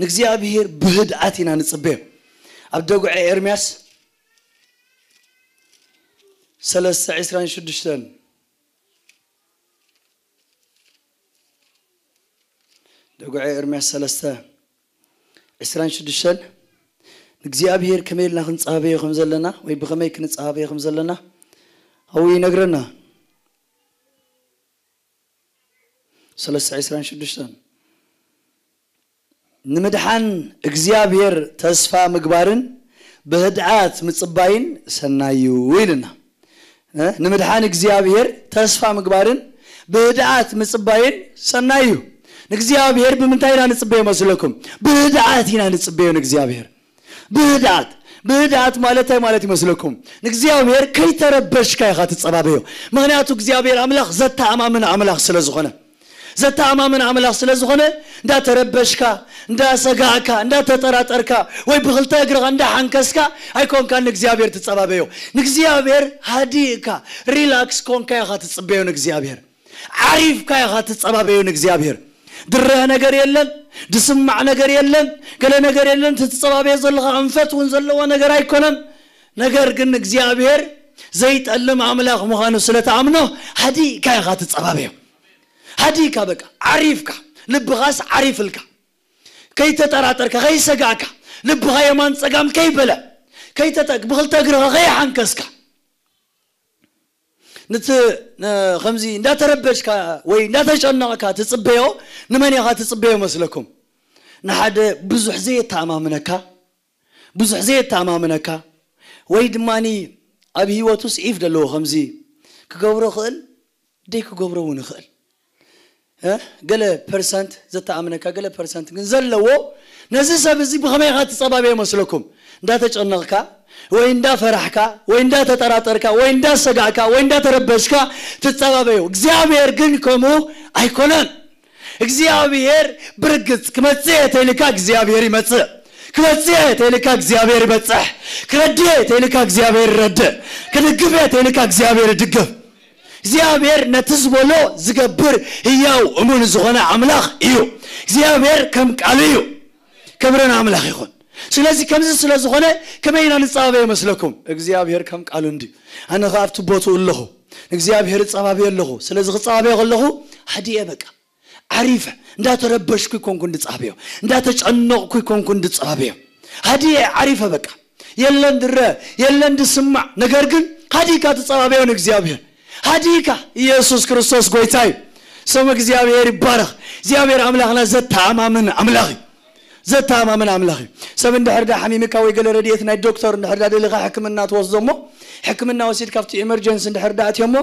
ንእግዚኣብሔር ብህድኣት ኢና ንጽበዮ። ኣብ ደጉዐ ኤርምያስ ሰለስተ ዕስራን ሽዱሽተን፣ ደጉዐ ኤርምያስ ሰለስተ ዕስራን ሽዱሽተን፣ ንእግዚኣብሔር ከመይ ኢልና ክንጸባበዮ ከም ዘለና፣ ወይ ብኸመይ ክንጸባበዮ ከም ዘለና፣ ኣብኡ ይነግረና። ሰለስተ ዕስራን ሽዱሽተን፣ ንምድሓን እግዚኣብሔር ተስፋ ምግባርን ብህድኣት ምጽባይን ሰናይ እዩ ኢልና። እ? ንምድሓን እግዚኣብሔር ተስፋ ምግባርን ብህድኣት ምጽባይን ሰናይ እዩ። ንእግዚኣብሔር ብምንታይ ኢና ንጽበዮ መስለኩም? ብህድኣት ኢና ንጽበዮ ንእግዚኣብሔር። ብህድኣት፣ ብህድኣት ማለት እንታይ ማለት ይመስለኩም? ንእግዚኣብሔር ከይተረበሽካ ኢኻ ትጸባበዮ። ምኽንያቱ እግዚኣብሔር ኣምላኽ ዘተኣማምን ኣምላኽ ስለ ዝኾነ። ዘተኣማምን ኣምላኽ ስለ ዝኾነ፣ እንዳተረበሽካ፣ እንዳሰጋእካ፣ እንዳተጠራጠርካ፣ ወይ ብኽልተ እግርኻ እንዳሓንከስካ ኣይኮንካን ንእግዚኣብሔር ትጸባበዮ። ንእግዚኣብሔር ሃዲእካ፣ ሪላክስ ኮንካ ኢኻ ትጽበዮ ንእግዚኣብሔር። ዓሪፍካ ኢኻ ትጸባበዮ ንእግዚኣብሔር። ድረህ ነገር የለን፣ ድስማዕ ነገር የለን፣ ገለ ነገር የለን። እቲ ትጸባበዮ ዘለኻ ኣንፈት እውን ዘለዎ ነገር ኣይኮነን። ነገር ግን እግዚኣብሔር ዘይጠልም ኣምላኽ ምዃኑ ስለ ትኣምኖ፣ ሃዲእካ ኢኻ ትጸባበዮ። ሃዲእካ በቃ፣ ዓሪፍካ፣ ልብኻስ ዓሪፍልካ። ከይተጠራጠርካ፣ ከይሰጋእካ፣ ልብኻ የማን ጸጋም ከይበለ፣ ከይተጠ-፣ ብኽልተ እግርኻ ከይሓንከስካ፣ ንቲ ነ-፣ ከምዚ እንዳተረበሽካ ወይ እንዳተጨነቕካ ትጽበዮ፣ ንመን ኢኻ ትጽበዮ መስለኩም? ንሓደ ብዙሕ ዘየተኣማምነካ፣ ብዙሕ ዘየተኣማምነካ፣ ወይ ድማኒ ኣብ ህይወቱ ስዒፍ ዘለዎ፣ ከምዚ ክገብሮ ክእል፣ ደይ ክገብሮ እውን ይኽእል። እ? ገለ ፐርሰንት ዘተኣምነካ፣ ገለ ፐርሰንት ግን ዘለዎ፣ ነዚ ሰብ እዚ ብኸመይ ኢኻ ትጸባበዮ መስለኩም? እንዳተጨነቕካ፣ ወይ እንዳፈራሕካ፣ ወይ እንዳተጠራጠርካ፣ ወይ እንዳሰጋእካ፣ ወይ እንዳተረበሽካ ትጸባበዮ። እግዚኣብሔር ግን ከምኡ ኣይኮነን። እግዚኣብሔር ብርግጽ ክመጽእ እየ ተይልካ እግዚኣብሔር ይመጽእ። ክመጽእ እየ ተይልካ እግዚኣብሔር ይበጽሕ። ክረድእ እየ ተይልካ እግዚኣብሔር ይረድእ። ክድግፍ እየ ተይልካ እግዚኣብሔር ይድግፍ። እግዚኣብሔር ነቲ ዝበሎ ዝገብር ህያው እሙን ዝኾነ ኣምላኽ እዩ። እግዚኣብሔር ከም ቃሉ እዩ። ክብሪ ንኣምላኽ ይኹን። ስለዚ ከምዚ ስለ ዝኾነ ከመይ ኢና ንጸባበዮ መስለኩም? እግዚኣብሔር ከም ቃሉ እንድዩ። ኣነ ኸኣ ኣብቲ ቦትኡ ኣለኹ። እግዚኣብሔር እጸባበዮ ኣለኹ። ስለዚ ክጸባበዮ ከለኹ ሃዲኤ በቃ። ዓሪፈ፣ እንዳተረበሽኩ ይኮንኩ እንድጸባበዮ፣ እንዳተጨነቕኩ ይኮንኩ እንድጸባበዮ። ሃዲኤ ዓሪፈ በቃ። የለን ድረ፣ የለን ድስማዕ። ነገር ግን ሃዲእካ ትጸባበዮ ንእግዚኣብሔር። ሃዲእካ፣ ኢየሱስ ክርስቶስ ጎይታ እዩ። ስም እግዚኣብሔር ይባረኽ። እግዚኣብሔር ኣምላኽና ዘተኣማምን ኣምላኽ እዩ። ዘተኣማምን ኣምላኽ እዩ። ሰብ እንድሕር ዳ ሓሚምካ ወይ ገለ ረድኤት ናይ ዶክተር እንድሕር ዳ ደሊኻ ሕክምና ትወስዶ እሞ፣ ሕክምና ወሲድካ ኣብቲ ኤመርጀንሲ እንድሕር ዳ ኣትዮ እሞ፣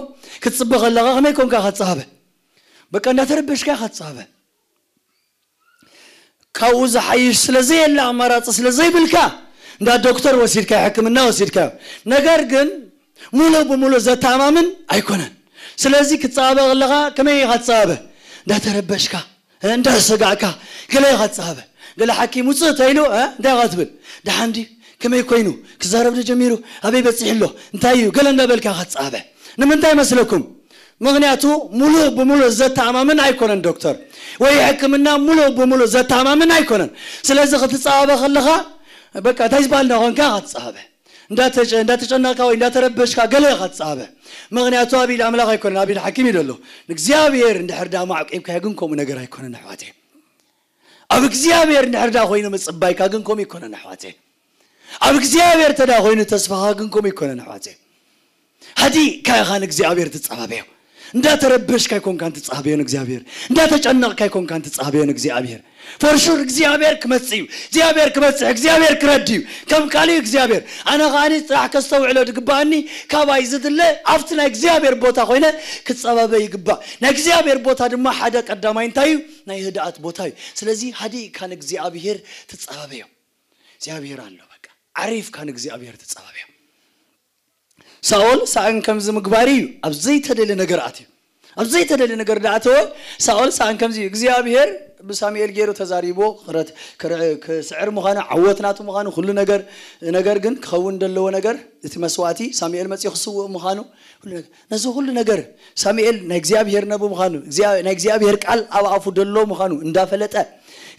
ክትጽበ ከለኻ ከመይ ኮንካ ኢኻ ትጸባበ? በቃ እንዳተረበሽካ ኢኻ ትጸባበ። ካብኡ ዝሓይሽ ስለ ዘየለ፣ ኣማራጺ ስለ ዘይብልካ፣ እንዳ ዶክተር ወሲድካ፣ ሕክምና ወሲድካ። ነገር ግን ሙሉእ ብሙሉእ ዘተኣማምን ኣይኮነን። ስለዚ ክትጸባበ ከለኻ ከመይ ኢኻ ትጸባበ? እንዳተረበሽካ፣ እንዳሰጋእካ፣ ገለ ኢኻ ትጸባበ። ገለ ሓኪም ውጽእ ተይሉ፣ እ፣ እንታይ ኢኻ ትብል? ደሓን ድዩ? ከመይ ኮይኑ? ክዛረብ ዶ ጀሚሩ? ኣበይ በጺሑ ኣሎ? እንታይ እዩ? ገለ እንዳበልካ ኢኻ ትጸባበ። ንምንታይ መስለኩም? ምኽንያቱ ሙሉእ ብሙሉእ ዘተኣማምን ኣይኮነን ዶክተር፣ ወይ ሕክምና ሙሉእ ብሙሉእ ዘተኣማምን ኣይኮነን። ስለዚ ክትጸባበ ከለኻ በቃ እንታይ ዝበሃል እንዳኾንካ ኢኻ ትጸባበ። እንዳተጨ-፣ እንዳተጨነቕካ ወይ እንዳተረበሽካ ገለ ኢኻ ትጸባበ። ምኽንያቱ ኣብ ኢድ ኣምላኽ ኣይኮነን፣ ኣብ ኢድ ሓኪም እዩ ዘሎ። ንእግዚኣብሔር እንድሕር ደኣ ማዕቂብካዮ ግን ከምኡ ነገር ኣይኮነን ኣሕዋተይ። ኣብ እግዚኣብሔር እንድሕር ደኣ ኮይኑ ምጽባይካ ግን ከምኡ ኣይኮነን ኣሕዋተይ። ኣብ እግዚኣብሔር ተዳ ኮይኑ ተስፋኻ ግን ከምኡ ኣይኮነን ኣሕዋተይ። ሃዲእካ ኢኻ ንእግዚኣብሔር ትጸባበዮ። እንዳተረበሽካ ኣይኮንካን ትጸባበዮ ንእግዚኣብሔር። እንዳተጨነቕካ ኣይኮንካን ትጸባበዮ ንእግዚኣብሔር። ፎር ሹር እግዚኣብሔር ክመጽእ እዩ። እግዚኣብሔር ክበጽሕ፣ እግዚኣብሔር ክረዲ እዩ። ከም ቃል እዩ እግዚኣብሔር። ኣነ ከኣኒ ጥራሕ ከስተውዕሎ ዝግባኣኒ፣ ካባይ ዝድለ ኣብቲ ናይ እግዚኣብሔር ቦታ ኮይነ ክጸባበ ይግባእ። ናይ እግዚኣብሔር ቦታ ድማ ሓደ ቀዳማይ እንታይ እዩ? ናይ ህድኣት ቦታ እዩ። ስለዚ ሃዲእካ ንእግዚኣብሔር ትጸባበዮ። እግዚኣብሔር ኣሎ በቃ። ዓሪፍካ ንእግዚኣብሔር ትጸባበዮ። ሳኦል ሳእን ከምዚ ምግባር እዩ ኣብ ዘይተደልየ ነገር ኣትዩ። ኣብ ዘይተደልየ ነገር ዳኣተወ። ሳኦል ሳኣን ከምዚ እግዚኣብሔር ብሳሙኤል ገይሩ ተዛሪቦ ክረት- ክርዕ- ክስዕር ምዃኑ፣ ዓወት ናቱ ምዃኑ፣ ኩሉ ነገር፣ ነገር ግን ክኸውን ዘለዎ ነገር፣ እቲ መስዋእቲ ሳሙኤል መጺኡ ክስውእ ምዃኑ፣ ኩሉ ነገር፣ ነዚ ኩሉ ነገር ሳሙኤል ናይ እግዚኣብሔር ነቢ ምዃኑ፣ እግዚኣብ- ናይ እግዚኣብሔር ቃል ኣብ ኣፉ ደሎ ምዃኑ እንዳፈለጠ፣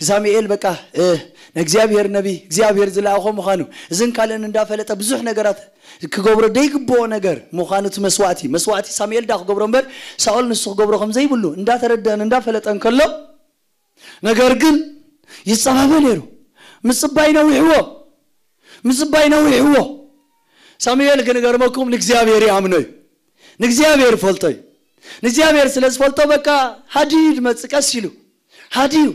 ሳሙኤል በቃ እ፣ ናይ እግዚኣብሔር ነቢ እግዚኣብሔር ዝለኣኾ ምዃኑ፣ እዝን ካልእን እንዳፈለጠ ብዙሕ ነገራት ክገብሮ ደይግብኦ ነገር ምዃኑ፣ እቲ መስዋእቲ መስዋእቲ ሳሙኤል ዳ ክገብሮ እምበር፣ ሳኦል ንሱ ክገብሮ ከም ዘይብሉ እንዳተረደአን እንዳፈለጠን ከሎ፣ ነገር ግን ይጸባበ ነይሩ። ምጽባይ ነዊሕዎ፣ ምጽባይ ነዊሕዎ። ሳሙኤል ግን ገርመኩም ንእግዚኣብሔር ይኣምኖ እዩ፣ ንእግዚኣብሔር ይፈልጦ እዩ። ንእግዚኣብሔር ስለ ዝፈልጦ በቃ ሃዲዩ ድመጽእ ቀስ ኢሉ ሃዲዩ።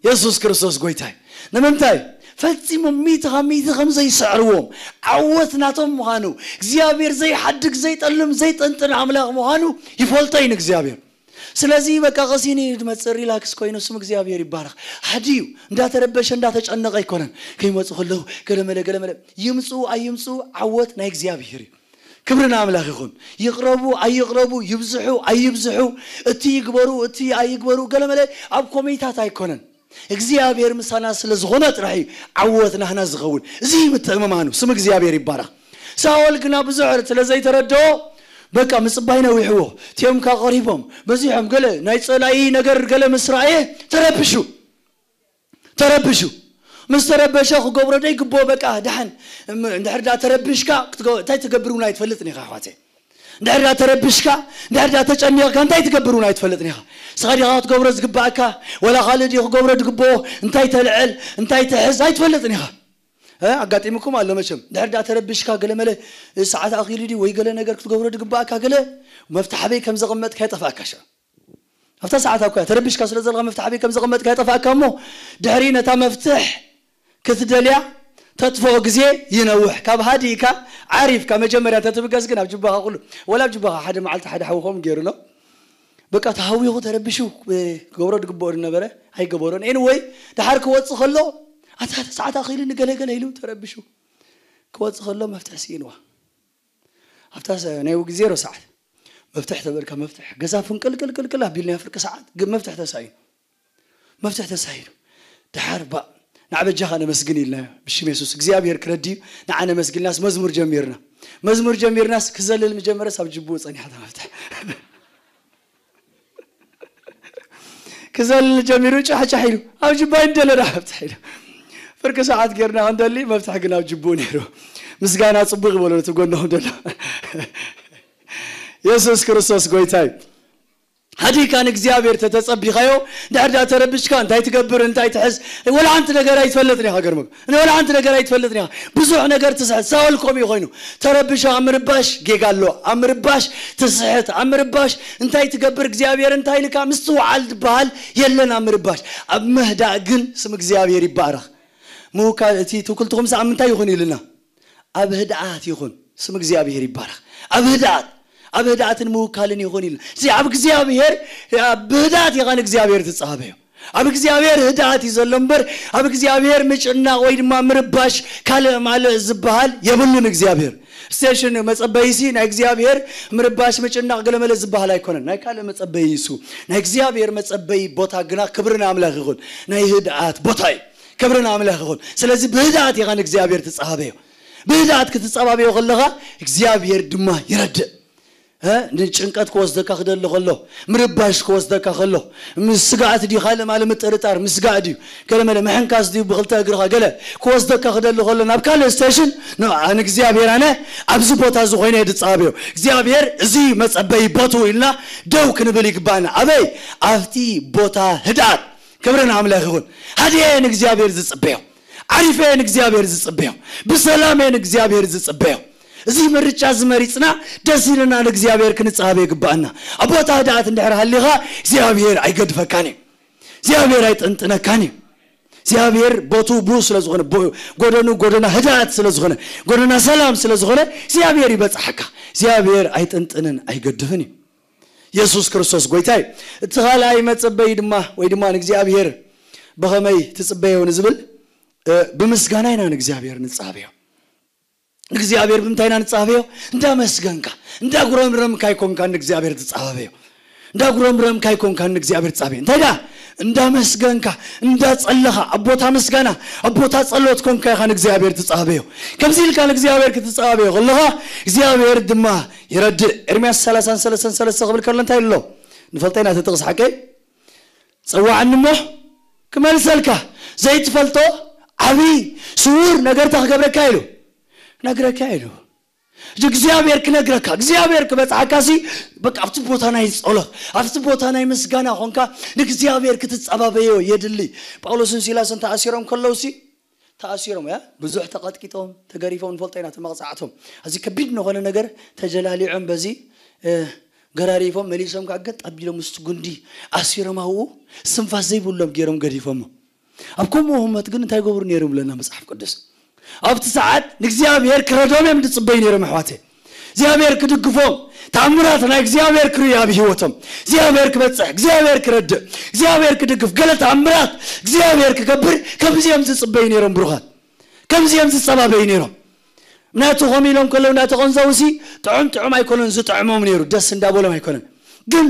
የሱስ ክርስቶስ ጎይታይ ንምንታይ ፈጺሞም ሚእቲ ካብ ሚእቲ ከም ዘይስዕርዎም፣ ዓወት ናቶም ምዃኑ፣ እግዚኣብሔር ዘይሓድግ ዘይጠልም ዘይጠንጥን ኣምላኽ ምዃኑ ይፈልጦ እዩ ንእግዚኣብሔር። ስለዚ በቃ ቀሲኒ ድመጽእ ሪላክስ ኮይኑ ስም እግዚኣብሔር ይባረኽ። ሃዲዩ እንዳተረበሸ እንዳተጨነቀ ኣይኮነን። ከይመፁ ከለዉ ገለመለ ገለመለ ይምፅኡ ኣይምፅኡ ዓወት ናይ እግዚኣብሔር እዩ። ክብሪ ንኣምላኽ ይኹን። ይቕረቡ ኣይቕረቡ፣ ይብዝሑ ኣይብዝሑ፣ እቲ ይግበሩ እቲ ኣይግበሩ፣ ገለመለ ኣብ ኮሚታት ኣይኮነን። እግዚኣብሔር ምሳና ስለ ዝኾነ ጥራሕ እዩ ዓወት ናህና ዝኸውን። እዚ እዩ ምትእምማኑ። ስም እግዚኣብሔር ይባረኽ። ሳኦል ግና ብዙሕ ስለ ዘይተረድኦ በቃ ምጽባይ ነዊሕዎ፣ እቲኦምካ ቀሪቦም በዚሖም፣ ገለ ናይ ጸላኢ ነገር ገለ ምስ ረኣየ ተረብሹ። ተረብሹ። ምስ ተረበሸ ክገብሮ ደይግብኦ በቃ ደሓን እም- እንድሕር ዳ ተረብሽካ ክትገ- እንታይ ትገብር እውን ኣይትፈልጥን ኢኻ ኣሕዋተይ። እንድሕር ዳ ተረብሽካ፣ እንድሕር ዳ ተጨኒቕካ እንታይ ትገብር እውን ኣይትፈልጥን ኢኻ። ንስኻ ዲኻ ክትገብሮ ዝግባእካ፣ ወላ ካልእ ድዩ ክገብሮ ዝግብኦ፣ እንታይ ተልዕል እንታይ ትሕዝ ኣይትፈልጥን ኢኻ። እ፣ ኣጋጢሙኩም ኣሎ መቸም። እንድሕር ዳ ተረብሽካ ገለመለ ሰዓት ኣኺሉ ድዩ ወይ ገለ ነገር ክትገብሮ ዝግባእካ ገለ መፍትሓበይ ከም ዘቐመጥካ ይጠፍኣካ ሸ ኣብታ ሰዓት ኣኳ ተረቢሽካ ስለ ዘለኻ መፍትሕ ኣበይ ከም ዘቐመጥካ ይጠፍኣካ እሞ ድሕሪ ነታ መፍትሕ ክትደልያ ተጥፍኦ ግዜ ይነውሕ። ካብ ሃዲእካ ዓሪፍካ መጀመርያ ተትብገስ ግን ኣብ ጅባኻ ኩሉ ወላ ኣብ ጅባኻ ሓደ መዓልቲ ሓደ ሓዊ ከምኡ ገይሩ ኣሎ። በቃ ተሃዊኹ ተረቢሹ ክገብሮ ዝግብኦ ዝነበረ ኣይገበሮን። ኤንወይ ድሓር ክወፅእ ከሎ ኣታ ሰዓት ኣኺሉ ንገለገለ ኢሉ ተረቢሹ ክወፅእ ከሎ መፍትሕ ስኢንዋ። ኣብታ ሰ- ናይ ውግ ዜሮ ሰዓት መፍትሕ ተበልካ መፍትሕ ገዛ ፍንቅልቅልቅልቅል ኣቢልናዮ ፍርቂ ሰዓት ግን መፍትሕ ተሳኢኑ መፍትሕ ተሳኢኑ ድሓር ባ ንዓ በጃኻ ነመስግን ኢልና ብሽም የሱስ እግዚኣብሔር ክረድዩ ንዓ ነመስግንናስ መዝሙር ጀሚርና መዝሙር ጀሚርናስ ክዘልል ምጀመረስ ኣብ ጅብኡ ጸኒሓታ መፍትሕ ክዘልል ጀሚሩ ጫሕጫሕ ኢሉ ኣብ ጅባይ እንደለና መፍትሕ ኢሉ ፍርቂ ሰዓት ጌርና ክንደሊ መፍትሕ ግን ኣብ ጅብኡ ነይሩ ምስጋና ጽቡቅ ይበሎ እቲ ጎንኹም ደሎ የሱስ ክርስቶስ ጎይታይ ሃዲካ ንእግዚኣብሔር ተተጸቢኻዮ ድሕር ዳ ተረብሽካ እንታይ ትገብር እንታይ ትሕዝ ወላ ሓንቲ ነገር ኣይትፈልጥን ኢኻ ገርመ ወላ ሓንቲ ነገር ኣይትፈልጥን ኢኻ ብዙሕ ነገር ትስሕት ሳውል ከምኡ ኮይኑ ተረብሾ ኣብ ምርባሽ ጌጋ ኣሎ ኣብ ምርባሽ ትስሕት ኣብ ምርባሽ እንታይ ትገብር እግዚኣብሔር እንታይ ኢልካ ምስትውዓል ዝበሃል የለን ኣብ ምርባሽ ኣብ ምህዳእ ግን ስም እግዚኣብሔር ይባረኽ ምውካል እቲ ትውክልትኹም ሰዓ ምንታይ ይኹን ኢልና ኣብ ህድኣት ይኹን ስም እግዚኣብሔር ይባረኽ ኣብ ህድኣት ኣብ ህድኣትን ምውካልን ይኹን ኢልና እዚ ኣብ እግዚኣብሔር ብህድኣት ኢኻ ንእግዚኣብሔር ትጻበዮ ኣብ እግዚኣብሔር ህድኣት እዩ ዘሎ እምበር ኣብ እግዚኣብሔር ምጭናቕ ወይ ድማ ምርባሽ ካልእ ማልእ ዝበሃል የብሉን እግዚኣብሔር ስቴሽን መጸበይሲ ናይ እግዚኣብሔር ምርባሽ ምጭናቕ ገለመለ ዝበሃል ኣይኮነን ናይ ካልእ መጸበይ ይሱ ናይ እግዚኣብሔር መጸበይ ቦታ ግና ክብሪ ንኣምላኽ ይኹን ናይ ህድኣት ቦታ እዩ ክብሪ ንኣምላኽ ይኹን ስለዚ ብህድኣት ኢኻ ንእግዚኣብሔር ትጸባበዮ ብህድኣት ክትጸባበዮ ከለኻ እግዚኣብሔር ድማ ይረድእ ንጭንቀት ክወስደካ ክደሊ ከሎ ምርባሽ ክወስደካ ከሎ ምስ ስጋኣት ድዩ ካልእ ማለ ምጥርጣር ምስጋእ ድዩ ገለ መለ ምሕንካስ ድዩ ብክልተ እግርኻ ገለ ክወስደካ ክደሊ ከሎ ናብ ካልእ ስቴሽን ንእግዚኣብሔር ኣነ ኣብዚ ቦታ እዚ ኮይነ ድፃበዮ እግዚኣብሔር እዚ መፀበይ ቦቱ ኢልና ደው ክንብል ይግባና ኣበይ ኣብቲ ቦታ ህድኣት ክብሪ ንኣምላኽ ይኹን ሃድየ ንእግዚኣብሔር ዝፅበዮ ዓሪፈ ንእግዚኣብሔር ዝፅበዮ ብሰላም ንእግዚኣብሔር ዝፅበዮ እዚ ምርጫ እዚ መሪፅና ደስ ኢልና ንእግዚኣብሔር ክንፀሃበ ይግባኣና ኣብ ቦታ ህድኣት እንድሕር ሃሊኻ እግዚኣብሔር ኣይገድፈካን እዩ እግዚኣብሔር ኣይጥንጥነካን እዩ እግዚኣብሔር ቦቱ ቡ ስለ ዝኾነ ጎደኑ ጎደና ህድኣት ስለ ዝኾነ ጎደና ሰላም ስለ ዝኾነ እግዚኣብሔር ይበፅሓካ እግዚኣብሔር ኣይጥንጥንን ኣይገድፍን እዩ የሱስ ክርስቶስ ጎይታይ እቲ ካልኣይ መጸበይ ድማ ወይ ድማ ንእግዚኣብሔር ብኸመይ ትጽበዮ ንዝብል ብምስጋና ኢና ንእግዚኣብሔር ንጻበዮ ንእግዚኣብሔር ብምንታይ ኢና ንጻበዮ እንዳመስገንካ እንዳጉረምረምካ ኣይኮንካ ንእግዚኣብሔር ትጻበዮ እንዳጉረምረምካ ኣይኮንካ ንእግዚኣብሔር ትጻበዮ። እንታይ ደኣ? እንዳመስገንካ፣ እንዳጸለኻ፣ ኣብ ቦታ ምስጋና፣ ኣብ ቦታ ጸሎት ኮንካ ኢኻ ንእግዚኣብሔር ትጻበዮ። ከምዚ ኢልካ ንእግዚኣብሔር ክትጻበዮ ከለኻ እግዚኣብሔር ድማ ይረድእ። ኤርምያስ ሰላሳን ሰለስተን ሰለስተ ክብል ከሎ እንታይ ኣሎ? ንፈልጠ ኢና እቲ ጥቕሲ ሓቀይ? "ጸዋዓኒ እሞ ክመልሰልካ፣ ዘይትፈልጦ ዓብዪ ስዉር ነገርታ ክገብረካ ኢሉ ነግረካ ኢሉ። እዚ እግዚኣብሔር ክነግረካ፣ እግዚኣብሔር ክበጽሓካ ሲ በቃ ኣብቲ ቦታ ናይ ጸሎት፣ ኣብቲ ቦታ ናይ ምስጋና ኾንካ ንእግዚኣብሔር ክትጸባበዮ የድሊ። ጳውሎስን ሲላስን ተኣሲሮም ከለውሲ፣ ተኣሲሮም እያ ብዙሕ ተቐጥቂጦም ተገሪፎም ንፈልጦ ኢና ተመቕጻዕቶም። እዚ ከቢድ ዝኾነ ነገር ተጀላሊዖም በዚ ገራሪፎም መሊሶም ከዓ ገጥ ኣቢሎም ምስቲ ጉንዲ ኣሲሮም ኣብኡ ስንፋስ ዘይብሎም ገይሮም ገዲፎሞ። ኣብ ከምኡ ህመት ግን እንታይ ገብሩ ነይሩ ብለና መጽሓፍ ቅዱስ? ኣብቲ ሰዓት ንእግዚኣብሔር ክረዶም እዮም ዝጽበዩ ነይሮም ኣሕዋተይ። እግዚኣብሔር ክድግፎም፣ ተኣምራት ናይ እግዚኣብሔር ክርእዩ ኣብ ህይወቶም እግዚኣብሔር ክበጽሕ፣ እግዚኣብሔር ክረድእ፣ እግዚኣብሔር ክድግፍ፣ ገለ ተኣምራት እግዚኣብሔር ክገብር ከምዚ እዮም ዝጽበዩ ነይሮም ብሩኻት። ከምዚ እዮም ዝጸባበዩ ነይሮም። ምክንያቱ ከም ኢሎም ከለዉ እናተቐንዘውሲ ጥዑም ጥዑም ኣይኮነን ዝጥዕሞም ነይሩ፣ ደስ እንዳበሎም ኣይኮነን። ግን